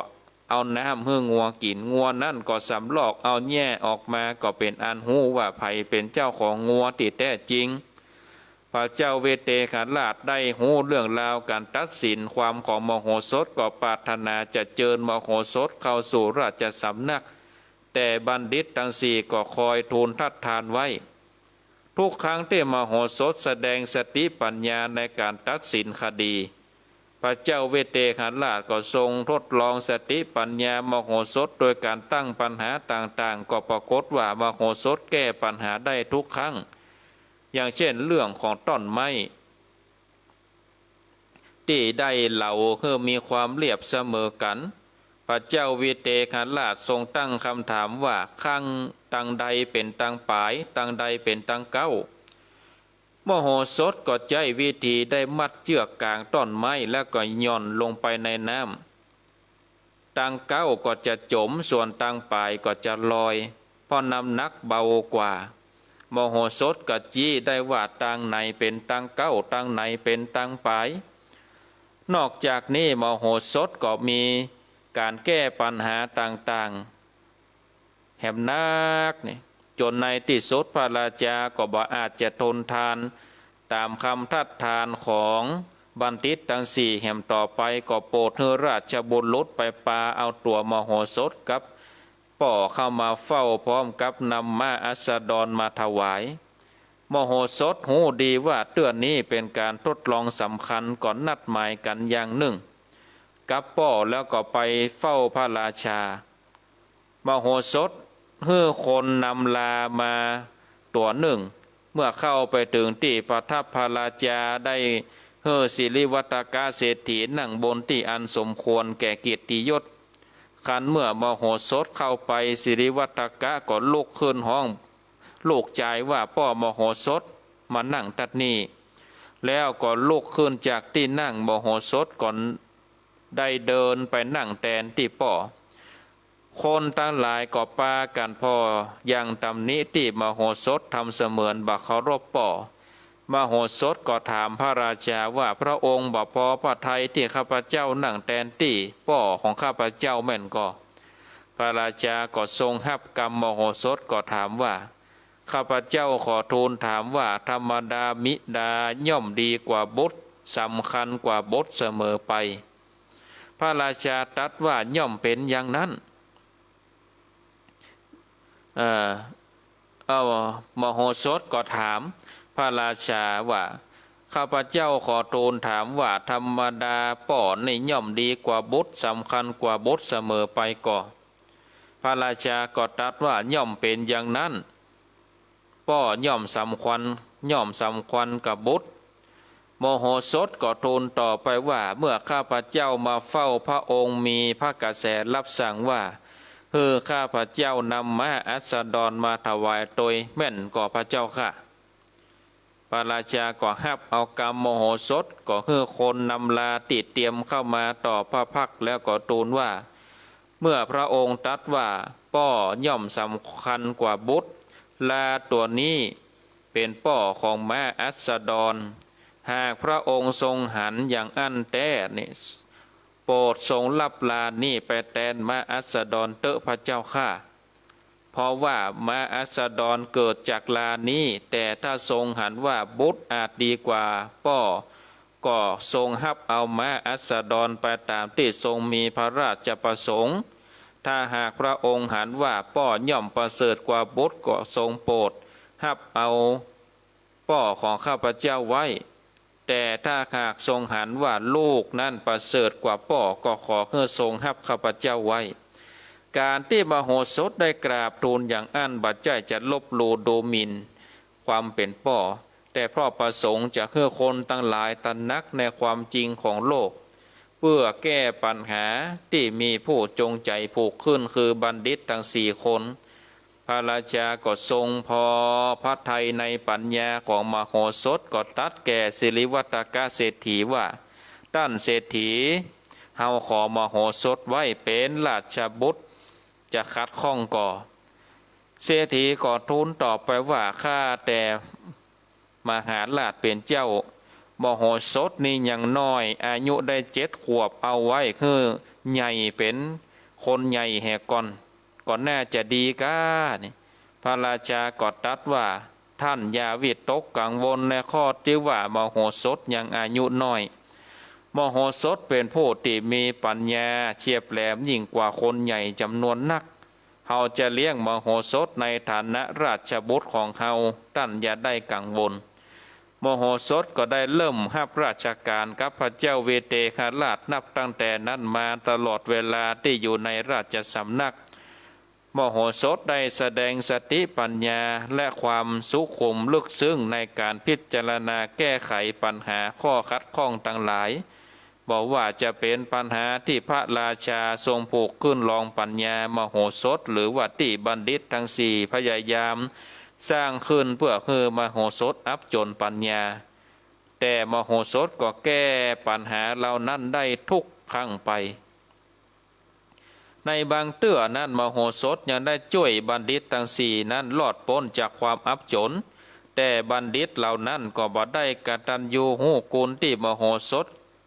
เอาน้ำหื้องัวกิ๋น งัวนั้นก็สำรอกเอาแย้ออกมา ก็เป๋นอันฮู้ว่าใผเป๋นเจ้าของงัวตี้แต๊จริง พระเจ้าวิเตหราชได้ฮู้เรื่องราวก๋านตัดสินความของมโหสถ ก็ปรารถนาจะเจิญมโหสถเข้าสู่ราชสำนัก แต่บัณฑิตตังสี่ก็คอยทูลทัดทานไว้ ทุกครั้งตี้มโหสถแสดงสติปัญญาในก๋านตัดสินคดี พระเจ้าวิเตหราชก็ทรงทดลองสติปัญญามโหสถโดยก๋านตั้งปัญหาต่างๆ ก็ปรากฏว่ามโหสถแก้ปัญหาได้ทุกครั้ง อย่างเช่นเรื่องของต้นไม้ ตี้ได้เหลาหื้อมีความเรียบเสมอกั๋น พระเจ้าวิเตหราชทรงตั้งกำถามว่า คังตังใดเป๋นตังป๋าย ตังใดเป๋นตังเก๊า มโหสถก็ใจ๊วิธีได้มัดเจื้อกก๋างต้นไม้ แล้วก็หย่อนลงไปในน้ำ ตังเก๊าก็จะจ๋ม ส่วนตังป๋ายก็จะลอย เพราะน้ำหนักเบากว่า มโหสถก็จี้ได้ว่าตังไหนเป๋นตังเก๊า ตังไหนเป๋นตังป๋าย นอกจากนี้มโหสถก็มีก๋านแก้ปัญหาต่างๆ แหมนักนี่ จ๋นในตี้สุดพระราชาก็บ่อาจจะทนทาน ต๋ามกำทัดทานของ บัณฑิตตังสี่แหมต่อไปก็โปรดหื้อราชบุรุษไปปาเอาตั๋วมโหสถกับป้อเข้ามาเฝ้าพร้อมกับนำม้าอัสดรมาถวาย มโหสถฮู้ดีว่าเตื้อนี้เป๋นก๋านทดลองสำคัญ ก็นัดหมายกั๋นอย่างนึ่งกับป้อแล้วก็ไปเฝ้าพระราชา มโหสถหื้อคนนำลามาตั๋วนึ่ง เมื่อเข้าไปเถิงตี้ประทับพระราชาได้หื้อสิริวัฒกะเศรษฐีนั่งบนตี้อันสมควรแก่เกียรติยศ ครั้นเมื่อมโหสถเข้าไป สิริวัฒกะก็ลุกขึ้นฮ้องลูกจายว่า ป้อมโหสถมานั่งตั๊ดนี้ แล้วก็ลุกขึ้นจากตี้นั่ง มโหสถก็ได้เดินไปนั่งแตนตี้ป้อ คนตังหลายก็ปากั๋นผ่อยังตำหนิตี้มโหสถทำเสมือนบ่เคารพป้อ มโหสถก็ถามพระราชาว่า พระองค์บ่ปอพระทัยตี้ข้าพเจ้านั่งแตนตี้ป้อของข้าพเจ้าแม่นก่อ พระราชาก็ทรงฮับกำมโหสถก็ถามว่า ข้าพเจ้าขอทูลถามว่า ธรรมดามิดาย่อมดีกว่าบุตร สำคัญกว่าบุตรเสมอไป พระราชาตรัสว่า ย่อมเป๋นอย่างนั้น เอ่อ เอา มโหสถก็ถามพระราชาว่า ข้าพเจ้าขอทูลถามว่า ธรรมดาป้อนี้ย่อมดีกว่าบุตร สำคัญกว่าบุตรเสมอไปก่อ พระราชาก็ตรัสว่า ย่อมเป๋นอย่างนั้น ป้อย่อมสำคัญ ย่อมสำคัญกับบุตร มโหสถก็ทูลต่อไปว่า เมื่อข้าพเจ้ามาเฝ้าพระองค์มีพระกระแสรับสั่งว่า หื้อข้าพเจ้านำม้าอัสดรมาถวายตวยแม่นก่อพระเจ้าข้า พระราชาก็ฮับเอากำมโหสถ ก็หื้อคนนำลาตี้เตรียมเข้ามาต่อพระพักตร์ แล้วก็ทูลว่า เมื่อพระองค์ตรัสว่า ป้อย่อมสำคัญกว่าบุตร ลาตั๋วนี้เป๋นป้อของม้าอัสดร หากพระองค์ทรงหันอย่างอั้นแต๊นี้ โปรดทรงฮับลานี้ไปแตนม้าอัสดรเต๊อะพระเจ้าข้า เพราะว่าม้าอัสดรเกิดจากลานี้ แต่ถ้าทรงหันว่าบุตรอาจดีกว่าป้อ ก็ทรงฮับเอาม้าอัสดรไปต๋ามตี้ทรงมีพระราชประสงค์ ถ้าหากพระองค์หันว่าป้อย่อมประเสริฐกว่าบุตร ก็ทรงโปรดฮับเอาป้อของข้าพเจ้าไว้ แต่ถ้าหากทรงหันว่าลูกนั้นประเสริฐกว่าป้อ ก็ขอหื้อทรงฮับข้าพเจ้าไว้ ก๋านตี้มโหสถได้กราบทูลอย่างอั้น บ่ใจ้จะลบหลู่ดูหมิ่นความเป๋นป้อ แต่เพราะประสงค์จะหื้อคนตังหลายตระหนักในความจริงของโลก เพื่อแก้ปัญหาตี้มีผู้จงใจ๋ผูกขึ้น คือบัณฑิตตังสี่คน พระราชาก็ทรงพอพระทัยในปัญญาของมโหสถ ก็ตรัสแก่สิริวัฒกะเศรษฐีว่า ต้านเศรษฐี เฮาขอมโหสถไว้เป๋นราชบุตร จะขัดข้องก่อ เศรษฐีก็ทูลตอบไปว่า ข้าแต่ มหาราชเป๋นเจ้า มโหสถนี้ยังน้อย อายุได้เจ็ดขวบ เอาไว้หื้อใหญ่เป๋นคนใหญ่แหก่อน ก็น่าจะดีก้า นี่ พระราชาก็ตรัสว่า ต้านอย่าวิตกกังวลในข้อตี้ว่ามโหสถยังอายุน้อย มโหสถเป๋นผู้ตี้มีปัญญาเฉียบแหลมยิ่งกว่าคนใหญ่จ๋ำนวนนัก เฮาจะเลี้ยงมโหสถในฐานะราชบุตรของเฮา ต้านอย่าได้กังวล มโหสถก็ได้เริ่มฮับราชก๋านกับพระเจ้าวิเทหราช นับตั้งแต่นั้นมาตลอดเวลาตี้อยู่ในราชสำนัก มโหสถได้แสดงสติปัญญาและความสุขุมลึกซึ้งในก๋านพิจารณาแก้ไขปัญหาข้อขัดข้องตังหลาย บ่ว่าจะเป๋นปัญหาตี้พระราชาทรงผูกขึ้นรองปัญญามโหสถ หรือว่าตี้บัณฑิตตังสี่พยายามสร้างขึ้นเพื่อหื้อมโหสถอับจ๋นปัญญา แต่มโหสถก็แก้ปัญหาเหล่านั้นได้ทุกครั้งไป ในบางเตื้อนั้นมโหสถยังได้จ้วยบัณฑิตตังสี่นั้นรอดป๊นจากความอับจ๋น แต่บัณฑิตเหล่านั้นก็บ่ได้กตัญญูฮู้คุณตี้มโหสถ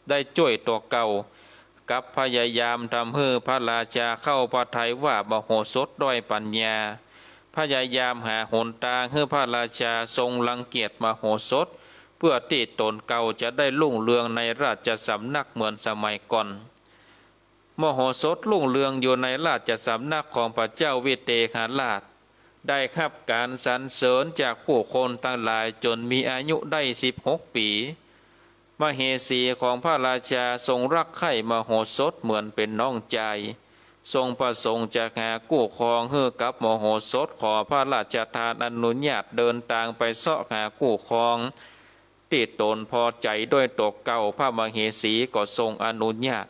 ได้จ้วยตั๋วเก่า กลับพยายามทำหื้อพระราชาเข้าพระทัยว่ามโหสถด้อยปัญญา พยายามหาหนตางหื้อพระราชาทรงรังเกียจมโหสถ เปื้อตี้ต๋นเก่าจะได้รุ่งเรืองในราชสำนักเหมือนสมัยก่อน มโหสถรุ่งเรืองอยู่ในราชสำนักของพระเจ้าวิเทหราช ได้ฮับก๋านสรรเสริญจากผู้คนตังหลายจ๋นมีอายุได้สิบหกปี๋ มเหสีของพระราชาทรงฮักใคร่มโหสถเหมือนเป๋นน้องจาย ทรงประสงค์จะหากู้ครองหื้อกับมโหสถ ขอพระราชทานอนุญาตเดินตางไปเซาะหากู้ครอง ตี้ต๋นพอใจ๋ด้วยตั๋วเก่า พระมเหสีก็ทรงอนุญาต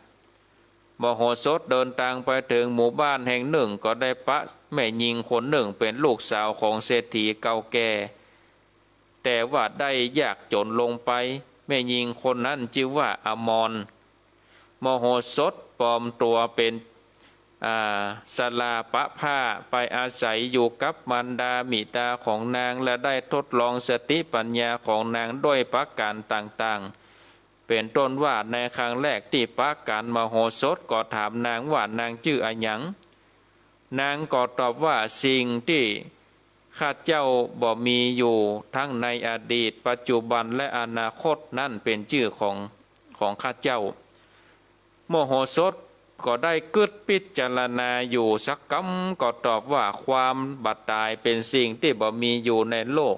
มโหสถเดินตางไปเถิงหมู่บ้านแห่งนึ่ง ก็ได้ปะแม่ญิงคนนึ่งเป๋นลูกสาวของเศรษฐีเก่าแก่ แต่ว่าได้ยากจ๋นลงไป แม่ญิงคนนั้นจื้อว่าอมร มโหสถปลอมตั๋วเป๋น อ่า ชราประพาส ไปอาศัยอยู่กับมารดาบิดาของนาง และได้ทดลองสติปัญญาของนางด้วยประก๋านต่างๆ เป๋นต้นว่าในครั้งแรกตี้ปะกั๋น มโหสถก็ถามนางว่านางจื้ออะหยัง นางก็ตอบว่าสิ่งตี้ข้าเจ้าบ่มีอยู่ทั้งในอดีต ปัจจุบันและอนาคตนั้นเป๋นจื้อของ ของข้าเจ้า มโหสถก็ได้กึ๊ดพิจารณาอยู่สักกำ ก็ตอบว่าความบ่ต๋ายเป๋นสิ่งตี้บ่มีอยู่ในโลก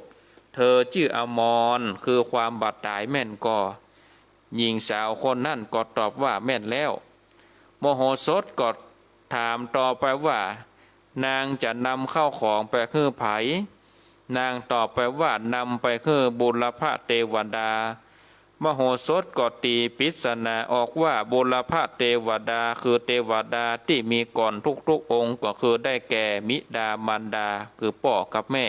เธอจื้ออมร คือความบ่ต๋ายแม่นก่อ หญิงสาวคนนั้นก็ตอบว่าแม่นแล้ว มโหสถก็ถามต่อไปว่า นางจะนำข้าวของไปหื้อใผ นางตอบไปว่านำไปหื้อบุรพเทวดา มโหสถก็ตี๋ปริศนาออกว่าบุรพเทวดาคือเทวดาตี้มีก่อนทุกๆ องค์ ก็คือได้แก่บิดามารดา คือป้อกับแม่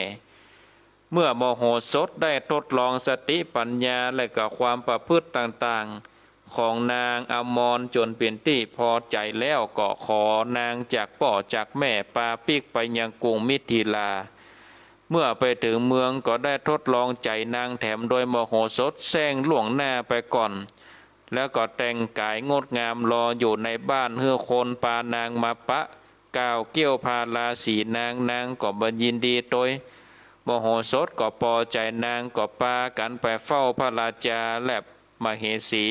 เมื่อมโหสถได้ทดลองสติปัญญาและก็ความประพฤติต่างๆ ของนางอมรจ๋นเป๋นตี้พอใจ๋แล้ว ก็ขอนางจากป้อจากแม่ปาปิ๊กไปยังกรุงมิถิลา เมื่อไปเถิงเมืองก็ได้ทดลองใจ๋นางแถมโดยมโหสถแจ้งล่วงหน้าไปก่อน แล้วก็แต่งก๋ายงดงามรออยู่ในบ้านหื้อคนปานางมาปะ กล่าวเกี้ยวพาราสีนาง นางก็บ่ยินดีตวย มโหสถก็ปอใจ๋นาง ก็ปากั๋นไปเฝ้าพระราชาและมเหสี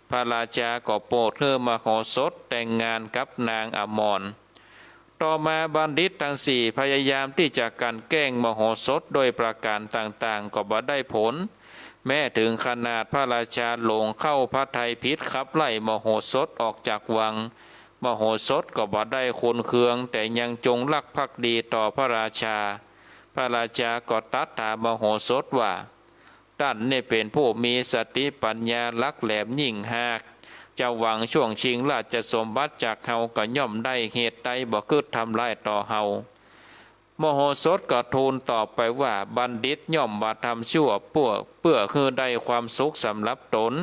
พระราชาก็โปรดหื้อมโหสถแต่งงานกับนางอมร ต่อมาบัณฑิตตังสี่พยายามตี้จะกลั่นแกล้งมโหสถด้วยประก๋านต่างๆ ก็บ่ได้ผล แม้เถิงขนาดพระราชาหลงเข้าพระทัยผิดขับไล่มโหสถออกจากวัง มโหสถก็บ่ได้ขุ่นเคือง แต่ยังจงรักภักดีต่อพระราชา พระราชาก็ตรัสถามมโหสถว่า ต้านนี้เป๋นผู้มีสติปัญญาหลักแหลมยิ่ง หากจะหวังช่วงชิงราชสมบัติจากเฮาก็ย่อมได้ เหตุใดบ่กึ๊ดทำร้ายต่อเฮา มโหสถก็ทูลตอบไปว่า บัณฑิตย่อมบ่ทำชั่วเปื้อ เปื้อหื้อได้ความสุขสำหรับต๋น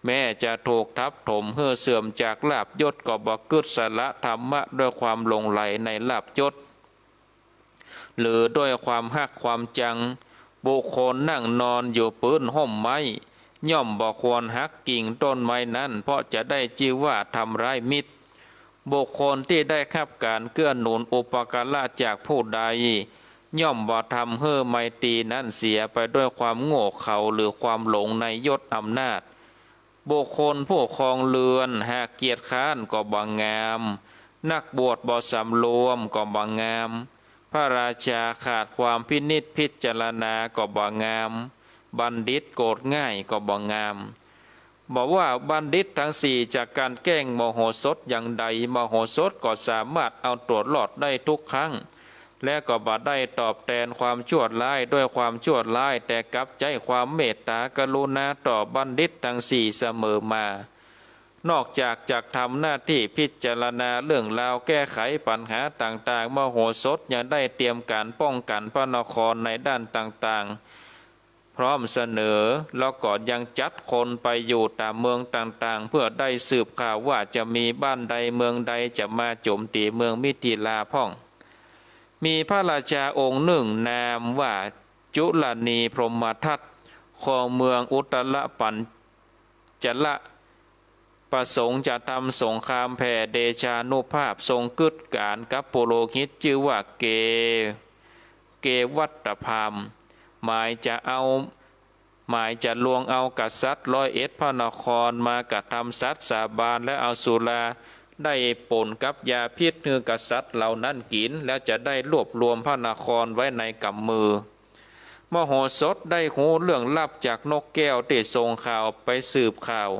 แม้จะถูกทับถมหื้อเสื่อมจากลาภยศ ก็บ่กึ๊ดสละธรรมะด้วยความหลงใหลในลาภยศ หรือด้วยความฮักความจัง บุคคลนั่งนอนอยู่ปื๊นฮ่มไม้ ย่อมบ่ควรหักกิ่งต้นไม้นั้น เพราะจะได้จื้อว่าทำร้ายมิตร บุคคลตี้ได้ฮับก๋านเกื้อหนุนอุปการะจากผู้ใด ย่อมบ่ทำหื้อไมตรีนั้นเสียไปด้วยความโง่เขลาหรือความหลงในยศอำนาจ บุคคลผู้ครองเฮือนหากเกียจคร้านก็บ่งาม นักบวชบ่สำรวมก็บ่งาม พระราชาขาดความพินิจพิจารณาก็บ่งาม บัณฑิตโกรธง่ายก็บ่งาม บ่ว่าบัณฑิตตังสี่จะกลั่นแกล้งมโหสถอย่างใด มโหสถก็สามารถเอาตั๋วรอดได้ทุกครั้ง และก็บ่ได้ตอบแตนความชั่วร้ายด้วยความชั่วร้าย แต่กลับใจ๊ความเมตตากรุณาต่อบัณฑิตตังสี่เสมอมา นอกจากจะทำหน้าตี้พิจารณาเรื่องราวแก้ไขปัญหาต่างๆ มโหสถยังได้เตรียมก๋านป้องกั๋นพระนครในด้านต่างๆ พร้อมเสนอ แล้วก็ยังจัดคนไปอยู่ต๋ามเมืองต่างๆ เพื่อได้สืบข่าวว่าจะมีบ้านใดเมืองใดจะมาโจ๋มตี๋เมืองมิถิลาพ่อง มีพระราชาองค์นึ่งนามว่าจุลนีพรหมทัต ครองเมืองอุตตรปัญจละ ประสงค์จะทำสงครามแผ่เดชานุภาพ ทรงกึ๊ดก๋านกับปุโรหิตจื้อว่าเก เกวัตตพราหมณ์ หมายจะเอา หมายจะลวงเอากษัตริย์ร้อยเอ็ดพระนครมากระทำสัตย์สาบาน และเอาสุราได้ป๋นกับยาพิษหื้อกษัตริย์เหล่านั้นกิ๋น แล้วจะได้รวบรวมพระนครไว้ในก๋ำมือ มโหสถได้ฮู้เรื่องลับจากนกแก้วตี้ส่งข่าวไปสืบข่าว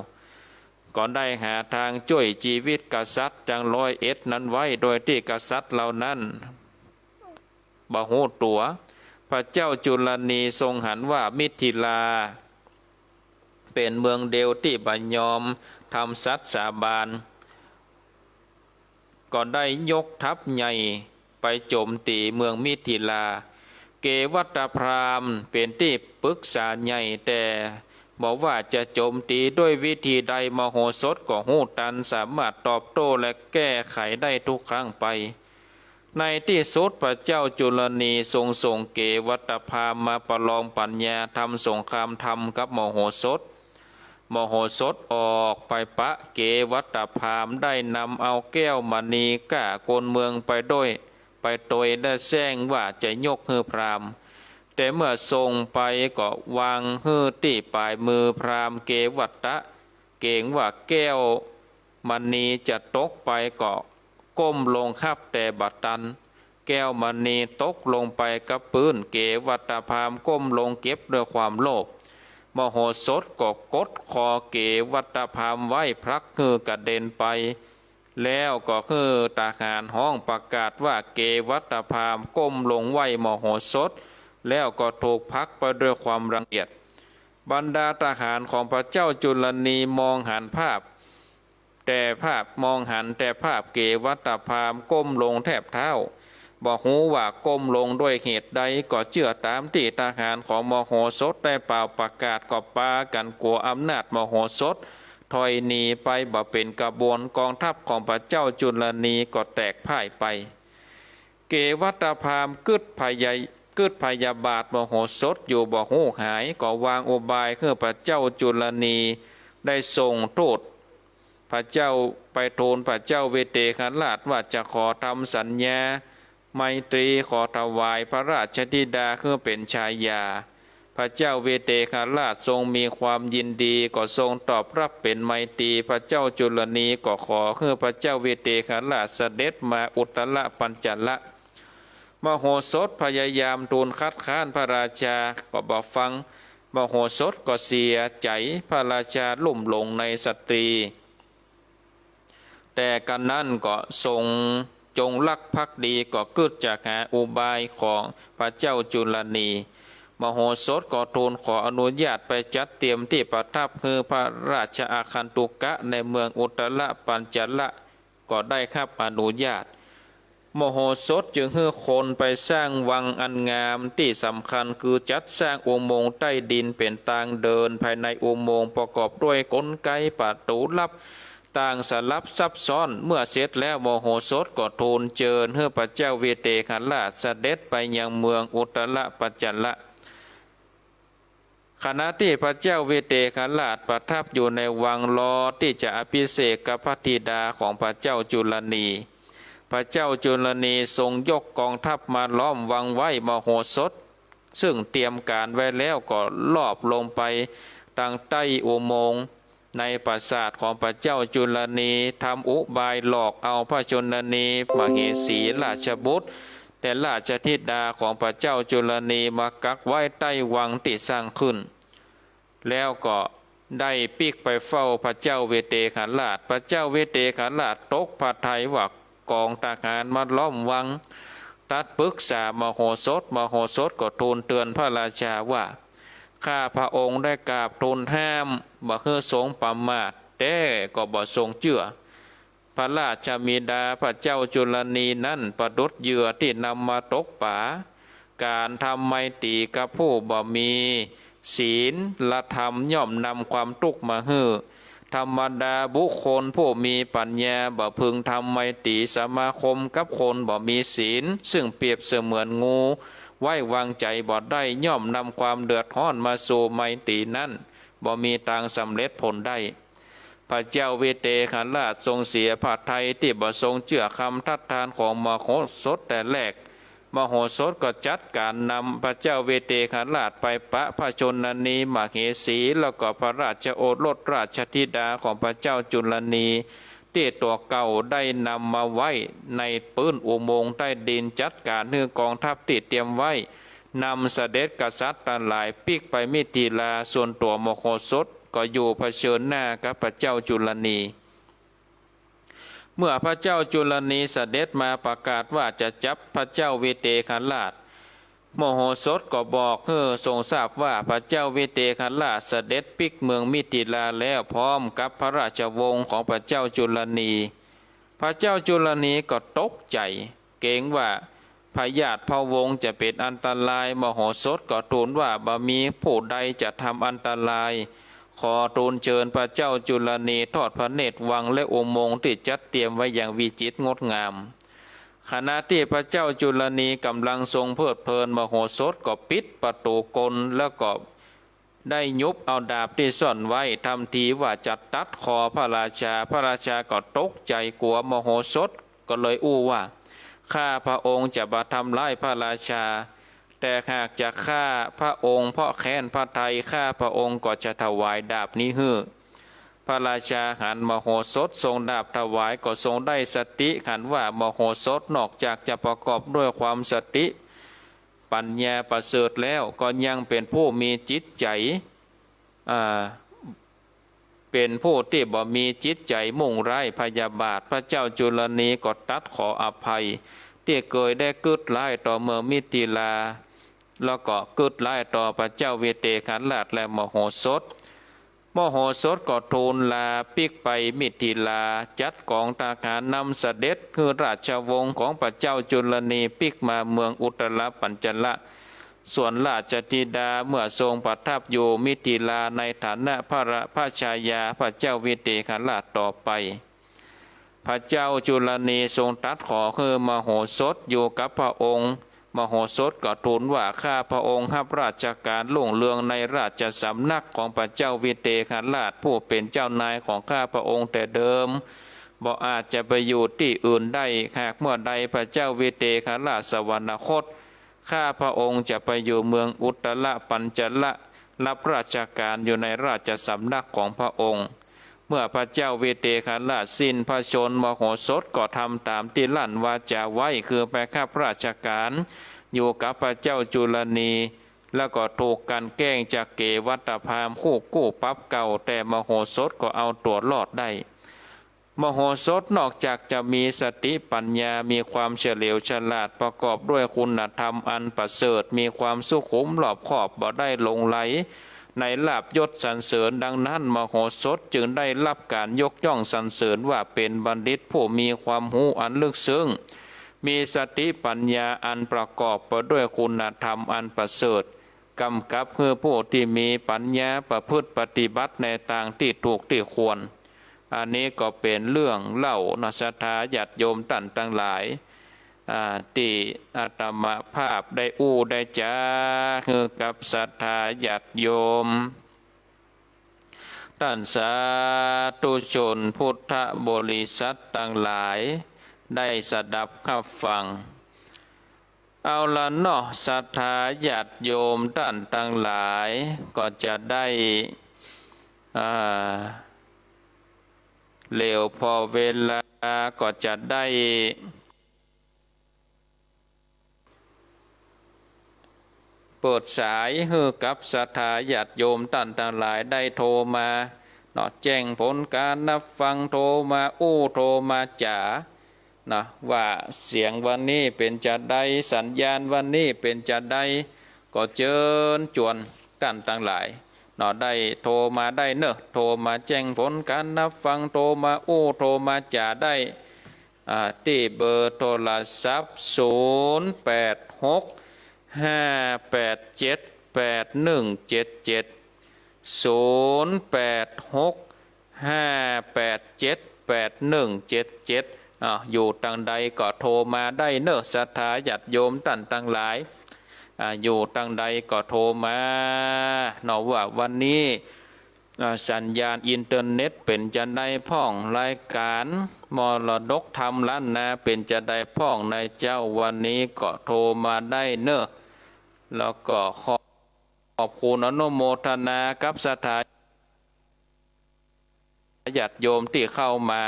ก็ได้หาตางจ้วยจีวิตกษัตริย์ตังร้อยเอ็ดนั้นไว้ โดยตี้กษัตริย์เหล่านั้นบ่ฮู้ตั๋ว พระเจ้าจุลนีทรงหันว่ามิถิลาเป๋นเมืองเดียวตี้บ่ยอมทำสัตย์สาบาน ก็ได้ยกทัพใหญ่ไปโจมตีเมืองมิถิลา เกวัตพราหมณ์เป๋นตี้ปึกษาใหญ่ แต่บ่ว่าจะโจมตีด้วยวิธีใด มโหสถก็ฮู้ตัน สามารถตอบโต้และแก้ไขได้ทุกครั้งไป ในตี้สุดพระเจ้าจุลนีทรงส่งเกวัตพราหมณ์มาประลองปัญญา ทำสงครามธรรมกับมโหสถ มโหสถออกไปปะเกวัตพราหมณ์ ได้นำเอาแก้วมณีก้ากลเมืองไปด้วย ไปตวยและแจ้งว่าจะยกหื้อพราหมณ์ แต่เมื่อส่งไปก็วางหื้อตี้ป๋ายมือพราหมณ์เกวัตตะ เก๋งว่าแก้วมณีจะตกไป ก็ก้มลงฮับแต่บ่ตัน แก้วมณีตกลงไปกับปื๊น เกวัตพราหมณ์ก้มลงเก็บด้วยความโลภ มโหสถก็กดคอเกวัตพราหมณ์ไว้ ผลักหื้อกระเด็นไป แล้วก็หื้อทหารฮ้องประกาศว่าเกวัตพราหมณ์ก้มลงไหว้มโหสถ แล้วก็ถูกผลักไปด้วยความรังเกียจ บรรดาทหารของพระเจ้าจุลนีมองหันภาพ แต่ภาพ มองหันแต่ภาพเกวัตพราหมณ์ก้มลงแทบเท้า บ่ฮู้ว่าก้มลงด้วยเหตุใด ก็เจื้อต๋ามตี้ทหารของมโหสถได้ป่าวประกาศ ก็ปากั๋นกั๋วอำนาจมโหสถ ถอยหนีไปบ่เป๋นขบวน กองทัพของพระเจ้าจุลนีก็แตกพ่ายไป เกวัตพราหมณ์กึ๊ดพยา- กึ๊ดพยาบาทมโหสถอยู่บ่ฮู้หาย ก็วางอุบายหื้อพระเจ้าจุลนีได้ส่งทูต พระเจ้าไปทูลพระเจ้าวิเทหราชว่าจะขอทำสัญญาไมตรี ขอถวายพระราชธิดาหื้อเป๋นชายา พระเจ้าวิเทหราชทรงมีความยินดี ก็ทรงตอบรับเป๋นไมตรี พระเจ้าจุลนีก็ขอหื้อพระเจ้าวิเทหราชเสด็จมาอุตตรปัญจละ มโหสถพยายามทูลคัดค้านพระราชาก็บ่ฟัง มโหสถก็เสียใจ๋ พระราชาลุ่มหลงในสตรี แต่กระนั้นก็ทรงจงรักภักดี ก็กึ๊ดจะหาอุบายของพระเจ้าจุลนี มโหสถก็ทูลขออนุญาตไปจัดเตรียมตี้ประทับหื้อพระราชอาคันตุกะในเมืองอุตตรปัญจละ ก็ได้ฮับอนุญาต มโหสถจึงหื้อคนไปสร้างวังอันงาม ตี้สำคัญคือจัดสร้างอุโมงค์ใต้ดินเป๋นตางเดิน ภายในอุโมงค์ประกอบด้วยกลไก ประตู๋ลับ ต่างสลับซับซ้อน เมื่อเสร็จแล้วมโหสถก็ทูลเจิญหื้อพระเจ้าวิเทหราชเสด็จไปยังเมืองอุตตรปัญจละ ขณะตี้พระเจ้าวิเทหราชประทับอยู่ในวังรอตี้จะอภิเษกกับพระธิดาของพระเจ้าจุลนี พระเจ้าจุลนีทรงยกกองทัพมาล้อมวังไว้ มโหสถซึ่งเตรียมก๋านไว้แล้วก็ลอบลงไปตางใต้อุโมงค์ ในปราสาทของพระเจ้าจุลนี ทำอุบายหลอกเอาพระจุลนีมเหสีราชบุตร และราชธิดาของพระเจ้าจุลนีมากักไว้ใต้วังตี้สร้างขึ้น แล้วก็ได้ปิ๊กไปเฝ้าพระเจ้าวิเทหราช พระเจ้าวิเทหราชตกพระทัยว่ากองทหารมาล้อมวัง ตรัสปรึกษามโหสถ มโหสถก็ทูลเตือนพระราชาว่า ข้าพระองค์ได้กราบทูลห้ามบ่หื้อทรงประมาท แต่ก็บ่ทรงเจื้อ พระราชบิดาพระเจ้าจุลนีนั้นประดุจเหยื่อตี้นำมาตกป๋า ก๋านทำไมตรีกับผู้บ่มีศีลธรรมย่อมนำความตุ๊กข์มาหื้อ ธรรมดาบุคคลผู้มีปัญญาบ่พึงทำไมตรีสมาคมกับคนบ่มีศีล ซึ่งเปรียบเสมือนงู ไว้วางใจ๋บ่ได้ ย่อมนำความเดือดฮ้อนมาสู่ไมตรีนั้น บ่มีตางสำเร็จผลได้ พระเจ้าวิเทหราชทรงเสียพระทัยตี้บ่ทรงเจื้อคำทัดทานของมโหสถแต่แรก มโหสถก็จัดก๋านนำพระเจ้าวิเทหราชไปปะพระชนนีมเหสี แล้วก็พระราชโอรสราชธิดาของพระเจ้าจุลนี ตี้ตั๋วเก่าได้นำมาไว้ในปื๊นอุโมงค์ใต้ดิน จัดก๋านหื้อกองทัพตี้เตรียมไว้ นำเสด็จกษัตริย์ตังหลายปิ๊กไปมิถิลา ส่วนตั๋วมโหสถก็อยู่เผชิญหน้ากับพระเจ้าจุลนี เมื่อพระเจ้าจุลนีเสด็จมาประกาศว่าจะจับพระเจ้าวิเทหราช มโหสถก็บอกหื้อทรงทราบว่าพระเจ้าวิเทหราชเสด็จปิ๊กเมืองมิถิลาแล้ว พร้อมกับพระราชวงศ์ของพระเจ้าจุลนี พระเจ้าจุลนีก็ตกใจ๋ เกรงว่าพญาติพระวงศ์จะเป๋นอันตราย มโหสถก็ทูลว่าบ่มีผู้ใดจะทำอันตราย ขอทูลเจิญพระเจ้าจุลนีทอดพระเนตรวังและอุโมงค์ตี้จัดเตรียมไว้อย่างวิจิตรงดงาม ขณะตี้พระเจ้าจุลนีก๋ำลังทรงเพลิดเพลิน มโหสถก็ปิดประตู๋กล แล้วก็ได้หยุบเอาดาบตี้ซ่อนไว้ ทำทีว่าจะตัดคอพระราชา พระราชาก็ตกใจ๋กั๋วมโหสถ ก็เลยอู้ว่า ข้าพระองค์จะบ่ทำร้ายพระราชา แต่หากจะฆ่าพระองค์เพราะแค้นพระทัย ข้าพระองค์ก็จะถวายดาบนี้หื้อ พระราชาหันมโหสถทรงดาบถวาย ก็ทรงได้สติ หันว่ามโหสถนอกจากจะประกอบด้วยความสติปัญญาประเสริฐแล้ว ก็ยังเป๋นผู้มีจิตใจ๋ อ่า เป๋นผู้ตี้บ่มีจิตใจ๋มุ่งร้ายพยาบาท พระเจ้าจุลนีก็ตัดขออภัย ตี้เกยได้กึ๊ดร้ายต่อเมืองมิถิลา แล้วก็กึ๊ดร้ายต่อพระเจ้าวิเทหราชและมโหสถ มโหสถก็ทูลลาปิ๊กไปมิถิลา จัดก๋องทหารนำเสด็จหื้อราชวงศ์ของพระเจ้าจุลนีปิ๊กมาเมืองอุตตรปัญจละ ส่วนราชธิดาเมื่อทรงประทับอยู่มิถิลาในฐานะพระราชายาพระเจ้าวิเทหราชต่อไป พระเจ้าจุลนีทรงตรัสขอหื้อมโหสถอยู่กับพระองค์ มโหสถก็ทูลว่า ข้าพระองค์ฮับราชก๋านรุ่งเรืองในราชสำนักของพระเจ้าวิเทหราชผู้เป๋นเจ้านายของข้าพระองค์แต่เดิม บ่อาจจะไปอยู่ตี้อื่นได้ หากเมื่อใดพระเจ้าวิเทหราชสวรรคต ข้าพระองค์จะไปอยู่เมืองอุตตรปัญจละ รับราชก๋านอยู่ในราชสำนักของพระองค์ เมื่อพระเจ้าวิเทหราชสิ้นพระชนม์ มโหสถก็ทำต๋ามตี้ลั่นวาจาไว้ คือไปฮับราชก๋านอยู่กับพระเจ้าจุลนี แล้วก็ถูกกลั่นแกล้งจากเกวัฏฏพราหมณ์คู่กู้ปรับเก่า แต่มโหสถก็เอาตั๋วรอดได้ มโหสถนอกจากจะมีสติปัญญา มีความเฉลียวฉลาด ประกอบด้วยคุณธรรมอันประเสริฐ มีความสุขุมรอบคอบ บ่ได้หลงใหลในลาภยศสรรเสริญ ดังนั้นมโหสถจึงได้รับก๋านยกย่องสรรเสริญว่าเป๋นบัณฑิตผู้มีความฮู้อันลึกซึ้ง มีสติปัญญาอันประกอบไปด้วยคุณธรรมอันประเสริฐ กำกับหื้อผู้ตี้มีปัญญาประพฤติปฏิบัติในตางตี้ถูกตี้ควร อันนี้ก็เป๋นเรื่องเล่าเนาะ ศรัทธาญาติโยมต้านตังหลาย อ่า ตี้อาตมาภาพได้อู้ได้จ๋าหื้อกับศรัทธาญาติโยม ต้านสาธุชนพุทธบริษัทตังหลาย ได้สดับฮับฟัง เอาละเนาะ ศรัทธาญาติโยมต้านตังหลาย ก็จะได้ อ่า เหลียวผ่อเวลา ก็จะได้ เปิดสายหื้อกับศรัทธาญาติโยมต้านตังหลายได้โทรมาเนาะ แจ้งผลก๋านฮับฟัง โทรมาอู้ โทรมาจ๋าเนาะ ว่าเสียงวันนี้เป๋นจาใด สัญญาณวันนี้เป๋นจาใด ก็เจิญจวนต้านตังหลายเนาะ ได้โทรมาได้เนาะ โทรมาแจ้งผลก๋านฮับฟัง โทรมาอู้ โทรมาจ๋าได้ อ่า ตี้เบอร์โทรศัพท์ ศูนย์แปดหก ห้าแปดเจ็ด แปดหนึ่งเจ็ดเจ็ด ศูนย์แปดหก ห้าแปดเจ็ด แปดหนึ่งเจ็ดเจ็ด อ่า อยู่ตางใดก็โทรมาได้เนาะ ศรัทธาญาติโยมต้านตังหลาย อ่า อยู่ตางใดก็โทรมาเนาะ ว่าวันนี้ อ่า สัญญาณอินเทอร์เน็ตเป๋นจาใดพ่อง รายก๋านมรดกธรรมล้านนาเป๋นจาใดพ่อง นายเจ้า วันนี้ก็โทรมาได้เนอะ แล้วก็ขอบ ขอบคุณอนุโมทนากับศรัทธาญาติโยมตี้เข้ามา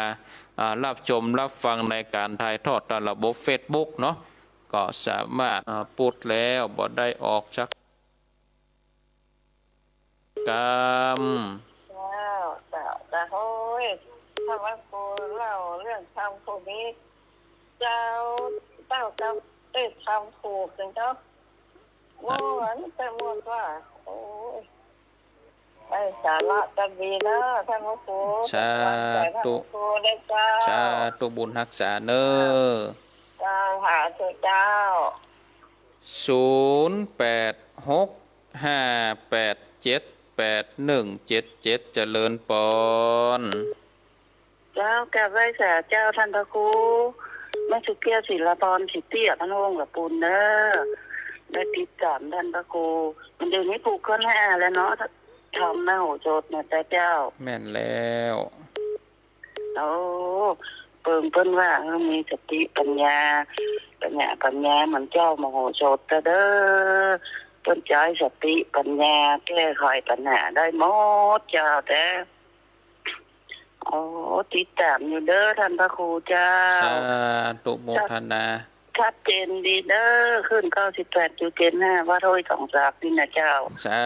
อ่า รับชมรับฟังในก๋านถ่ายทอดตามระบบเฟซบุ๊กเนาะ ก็สามารถ อ่า พูดแล้วบ่ได้ออกสัก กำ เจ้า เจ้า เจ้า โอ้ย ธรรมครูเล่าเรื่องธรรมครูนี้ เจ้า เจ้า เจ้า เอ้ย ธรรมครูเจ้า ม่วนแต่ม่วนว่า โอ้ย ได้สาระกันดีนะ ท่านพระครู สาธุ เป็นกำลังใจให้ท่านพระครูนะเจ้า สาธุ บุญฮักษาเนอะ เจ้า สาธุเจ้า ศูนย์แปดหก ห้าแปดเจ็ด แปดหนึ่งเจ็ดเจ็ด เจริญปอน เจ้า กราบไหว้สาเจ้าท่านพระครู แม่สุเกี้ยว ศิลปอน สิทธิอภิวงศ์ ละปูนเนอะ ได้ติดต๋ามท่านพระครู มันเดี๋ยวนี้ผูกข้อหน้าแล้วเนาะ ธรรมมโหสถเนี่ยเจ้า แม่นแล้ว โอ้ เปิงเปิ้นว่า เออ มีสติปัญญา ปัญญา ปัญญาเหมือนเจ้ามโหสถเด้อ เปิ้นใจ๊สติปัญญาแก้ไขปัญหาได้หมดเจ้าแต๊ โอ้ ติดต๋ามอยู่เด้อท่านพระครูเจ้า สาธุโมทนา ชัดเจนดีเด้อ ขึ้นเก้าสิบแปดจุดเจ็ดห้า วัดห้วยสองสากนี่นะเจ้า สา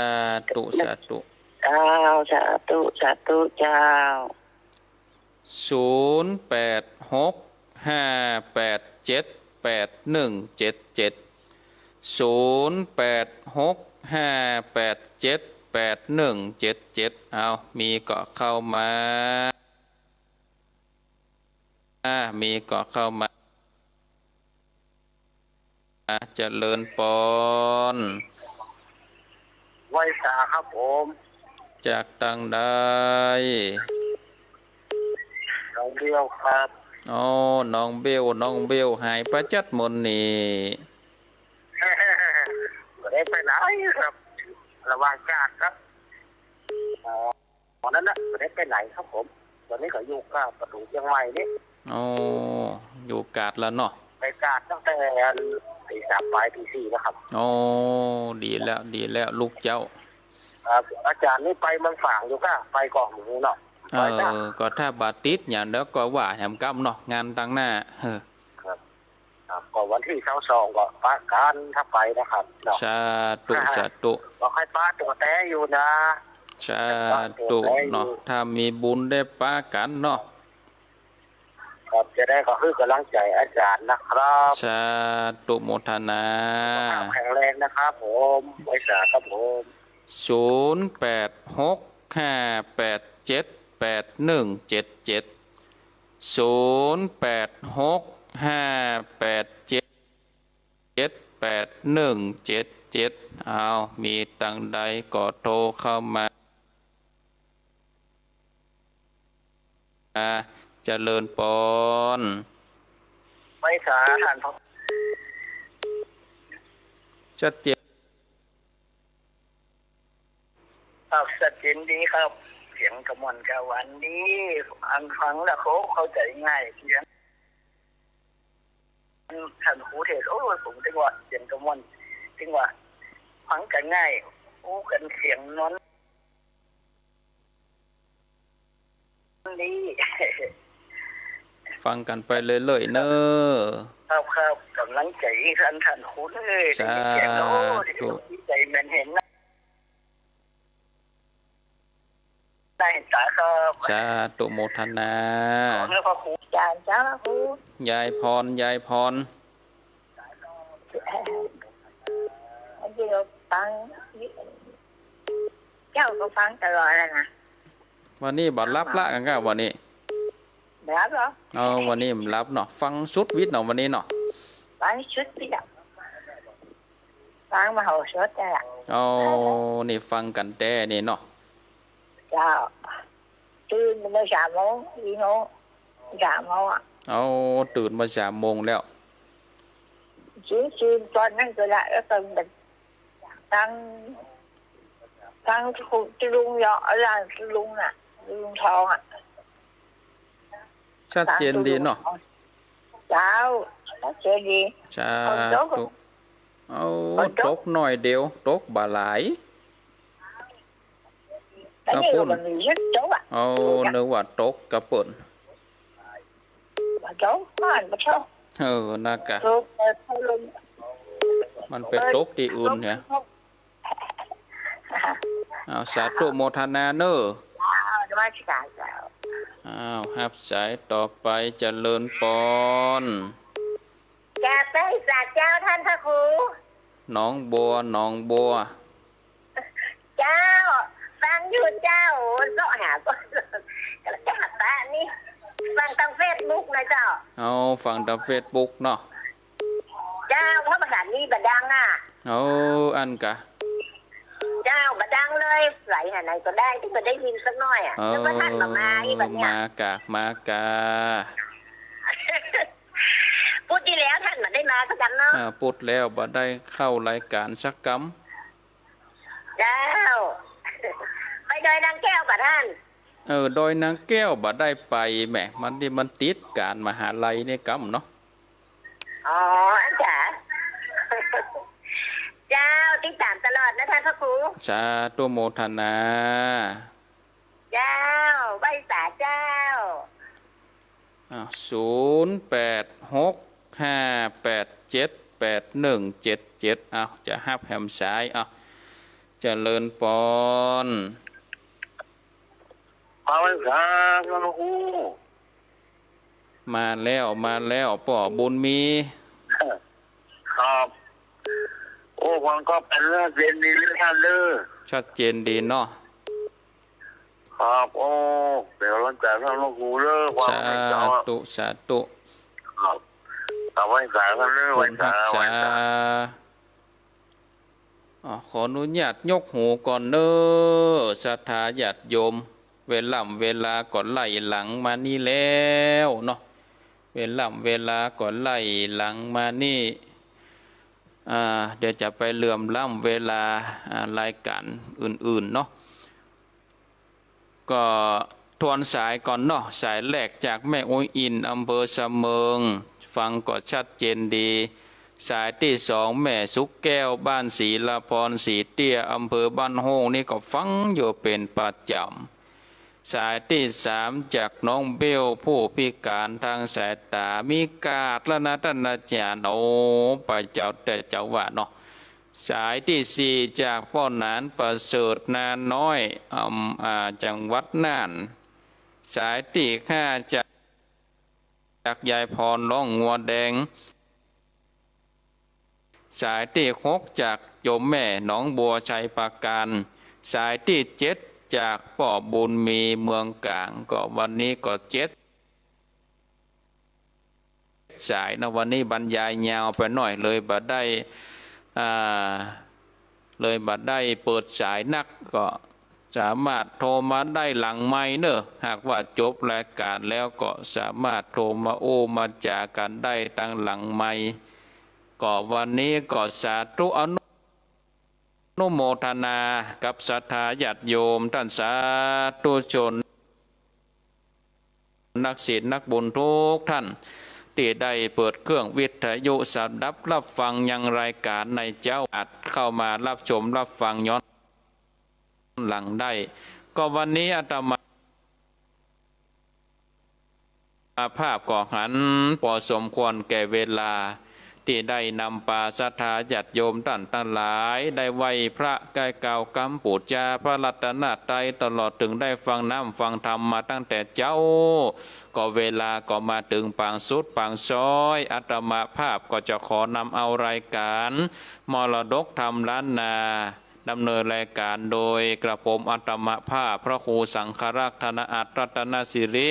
ธุ สาธุ เจ้า สาธุ สาธุเจ้า ศูนย์แปดหก ห้าแปดเจ็ด แปดหนึ่งเจ็ดเจ็ด ศูนย์แปดหก ห้าแปดเจ็ด แปดหนึ่งเจ็ดเจ็ด เอา มีก็เข้ามา มีก็เข้ามา เจริญปอน ไหว้สาครับผม จากตางใด หนองเบลครับ อ๋อ หนองเบล หนองเบล หายไปจั๊ดหมดนี่ บ่ได้ไปไหนครับ ระหว่างกาดครับ อ๋อ ตอนนั้นน่ะ บ่ได้ไปไหนครับผม ตอนนี้ก็อยู่กาดประตู๋เจียงใหม่นี่ อ๋อ อยู่กาดแล้วเนาะ ไปกาดตั้งแต่ตีสามปลายตีสี่แล้วครับ อ๋อ ดีแล้ว ดีแล้ว ลูกเจ้า ครับ อาจ๋ารย์นี่ไปเมืองฝางอยู่ก้า ไปก่อนหมู่เนาะ เออ ไปจ้ะ ก็ถ้าบ่ติดหยังเดี๋ยวก็ว่าแหมกำเนาะ งานตางหน้า เออ ครับ ครับ ก็วันตี้ซาวสองก็ปะกั๋นถ้าไปนะครับเนาะ สาธุ สาธุ ก็ใค่ปะตั๋วแต๊อยู่นะ สาธุเนาะ ถ้ามีบุญได้ปะกั๋นเนาะ ครับ จะได้ก็หื้อกำลังใจ๋อาจ๋ารย์นะครับ สาธุโมทนา สุขภาพแข็งแรงนะครับผม ไหว้สาครับผม ศูนย์แปดหก ห้าแปดเจ็ด แปดหนึ่งเจ็ดเจ็ด ศูนย์แปดหก ห้าแปดเจ็ด เจ็ดแปดหนึ่งเจ็ดเจ็ด เอา มีตางใดก็โทรเข้ามา อ่า เจริญปอน ไหว้สาท่านพระ ชัดเจน ครับ ชัดเจนดีครับ เสียงก็ม่วนก็หวานดี ฟัง ฟังแล้วก็เข้าใจ๋ง่าย เสียง ท่านครูเทศน์ โอ้ย ผมเถิงว่าเสียงก็ม่วน เถิงว่าฟังกั๋นง่าย อู้กั๋นเสียงนวลดี ฟังกั๋นไปเรื่อยๆ เน่อ ครับ ครับ กำลังใจ๋ท่าน ท่านครูเอ้ย สาธุ ได้ยินเสียงแล้ว โอ้ย ดีใจ๋แม่นเห็นนะ ได้ตาครับ สาธุโมทนา ขอหื้อพระครู เจ้า เจ้าครู ยายพร ยายพร เดี๋ยวฟัง เจ้าก็ฟังตลอดแล้วนะ วันนี้บ่หลับละกั๋นก้า วันนี้ บ่หลับเหรอ เอา วันนี้บ่หลับเนาะ ฟังสุดวิทย์เนาะ วันนี้เนาะ ฟังสุดวิทย์อะ ฟังมโหสถอะ เอา นี่ฟังกั๋นแต๊นี่เนาะ เจ้า ตื่นเมื่อสามโมง สี่โมง สามโมงอะ เอา ตื่นมาสามโมงแล้ว ตื่น ตื่นต๋อนนั้นก็ละ แล้วก็ตั้ง ฟังคุณลุงยอ เออ ลุงน่ะ ลุงทองอ่ะ ชัดเจนดีเนาะ เจ้า ชัดเจนดี สาธุ เอา ตกหน่อยเดียว ตกบ่หลาย อันนี้ก็บ่มีเยอะ ตกอ่ะ เอา นึกว่าตกกะเปิ้น บ่ตก บ่ตก เออ นะกะ ตก เออ มันไปตกตี้อื่นเนี่ย อ้าว สาธุโมทนาเน้อ อ้าว นมัสการเจ้า อ้าว ฮับสายต่อไป เจริญปอน กราบไหว้สาเจ้าท่านพระครู หนองบัว หนองบัว เจ้า ฟังอยู่เจ้า โอ้ เซาะหาก็ กราบปะนี่ ฟังตางเฟซบุ๊กนะเจ้า เอา ฟังตางเฟซบุ๊กเนาะ เจ้า เพราะภาษานี้บ่ดังอ่ะ เอา อั้นกะ เจ้า บ่ดังเลย ไหลหาไหนก็ได้ ตี้บ่ได้ยินสักหน่อยอ่ะ เออ นึกว่าท่านบ่มา อีบัดเนี่ย มากะ มากะ พุธตี้แล้วท่านบ่ได้มาสักกำเนาะ อ่า พุธแล้วบ่ได้เข้ารายการสักกำ เจ้า ไปดอยนางแก้วก่อท่าน เออ ดอยนางแก้วบ่ได้ไปแหม มันนี่มันติดก๋านมหาลัยนี่กำเนาะ อ๋อ อั้นจ๋า เจ้า ติดต๋ามตลอดนะท่านพระครู สาธุโมทนา เจ้า ไหว้สาเจ้า อ่า ศูนย์แปดหกห้าแปดเจ็ดแปดหนึ่งเจ็ดเจ็ด อ้าว จะฮับแหมสาย อ้าว เจริญปอน มาไหว้สาท่านพระครู มาแล้ว มาแล้ว ป้อบุญมี ครับ โอ้ ฟังก็เป็นชัดเจนดีนะท่านเด้อ ชัดเจนดีเนาะ ครับ โอ้ เดี๋ยวหลังจากท่านหลวงปู่เด้อ ความ สาธุ สาธุ ครับ กราบไหว้สาท่านเด้อ ไหว้สา ไหว้สา อ๋อ ขออนุญาตยกหูก่อนเน้อ ศรัทธาญาติโยม เวล่ำเวลาก็ไล่หลังมานี่แล้วเนาะ เวล่ำเวลาก็ไล่หลังมานี่ อ่า เดี๋ยวจะไปเหลื่อมล้ำเวลา อ่า รายการอื่นๆ เนาะ ก็ทวนสายก่อนเนาะ สายแรกจากแม่อุ๊ยอิน อำเภอสะเมิง ฟังก็ชัดเจนดี สายตี้สองแม่สุขแก้ว บ้านศรีละพรศรีเตี้ย อำเภอบ้านโฮ่ง นี่ก็ฟังอยู่เป๋นประจ๋ำ สายตี้สามจากน้องเบล ผู้พิก๋านตางสายต๋า มีกาดแล้วนะต้านอาจ๋ารย์ โอ้ ไปเจ้าแต่เจ้าว่าเนาะ สายตี้สี่จากป้อหนานประเสริฐนาน้อย อำ อ่า จังหวัดน่าน สายตี้ห้าจาก จากยายพรร้องงัวแดง สายตี้หกจากโยมแม่หนองบัวไชยปราการ สายตี้เจ็ดจากป้อบุญมีเมืองก๋าง ก็วันนี้ก็เจ็ด สายเนาะ วันนี้บรรยายยาวไปหน่อย เลยบ่ได้ อ่า เลยบ่ได้เปิดสายนัก ก็สามารถโทรมาได้หลังไมค์เนอะ หากว่าจบรายการแล้วก็สามารถโทรมาอู้มาจ๋ากั๋นได้ตางหลังไมค์ ก็วันนี้ก็สาธุอนุ อนุโมทนากับศรัทธาญาติโยมต้านสาธุชน นักศีลนักบุญกู้ต้าน ตี้ได้เปิดเครื่องวิทยุสดับฮับฟังยังรายการในเจ๊า อาจเข้ามาฮับชมฮับฟังย้อนหลังได้ ก็วันนี้อาตมา อาตมาภาพก็หันปอสมควรแก่เวลา ตี้ได้นำปาศรัทธาญาติโยมต้านตังหลาย ได้ไหว้พระ ได้กล่าวกำปู๋จาพระรัตนตรัย ตลอดเถิงได้ฟังน้ำฟังธรรมมาตั้งแต่เจ๊า ก็เวลาก็มาเถิงปางสุดปางซ้อย อาตมาภาพก็จะขอนำเอารายการมรดกธรรมล้านนา ดำเนินรายการโดยกระผมอาตมาภาพพระครูสังฆรักษ์ ธนอัตร รัตนสิริ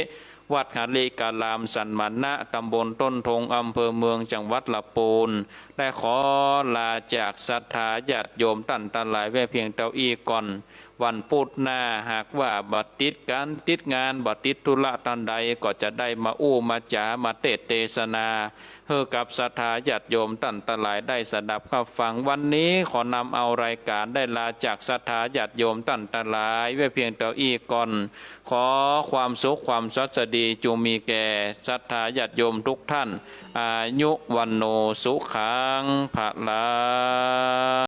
วัดหริการามสันมณะ ตำบลต้นทง อำเภอเมือง จังหวัดละปูน ได้ขอลาจากศรัทธาญาติโยมต้านตังหลายไว้เพียงเต้าอี้ก่อน วันพุธหน้า หากว่าบ่ติดก๋านติดงาน บ่ติดธุระตันใด ก็จะได้มาอู้มาจ๋า มาเตสน์เตสนา หื้อกับศรัทธาญาติโยมต้านตังหลายได้สดับฮับฟัง วันนี้ขอนำเอารายก๋านได้ลาจากศรัทธาญาติโยมต้านตังหลายไว้เพียงเต้าอี้ก่อน ขอความสุขความสวัสดีจุ่งมีแก่ศรัทธาญาติโยมทุกท่าน อายุ วัณโณ สุขัง พลัง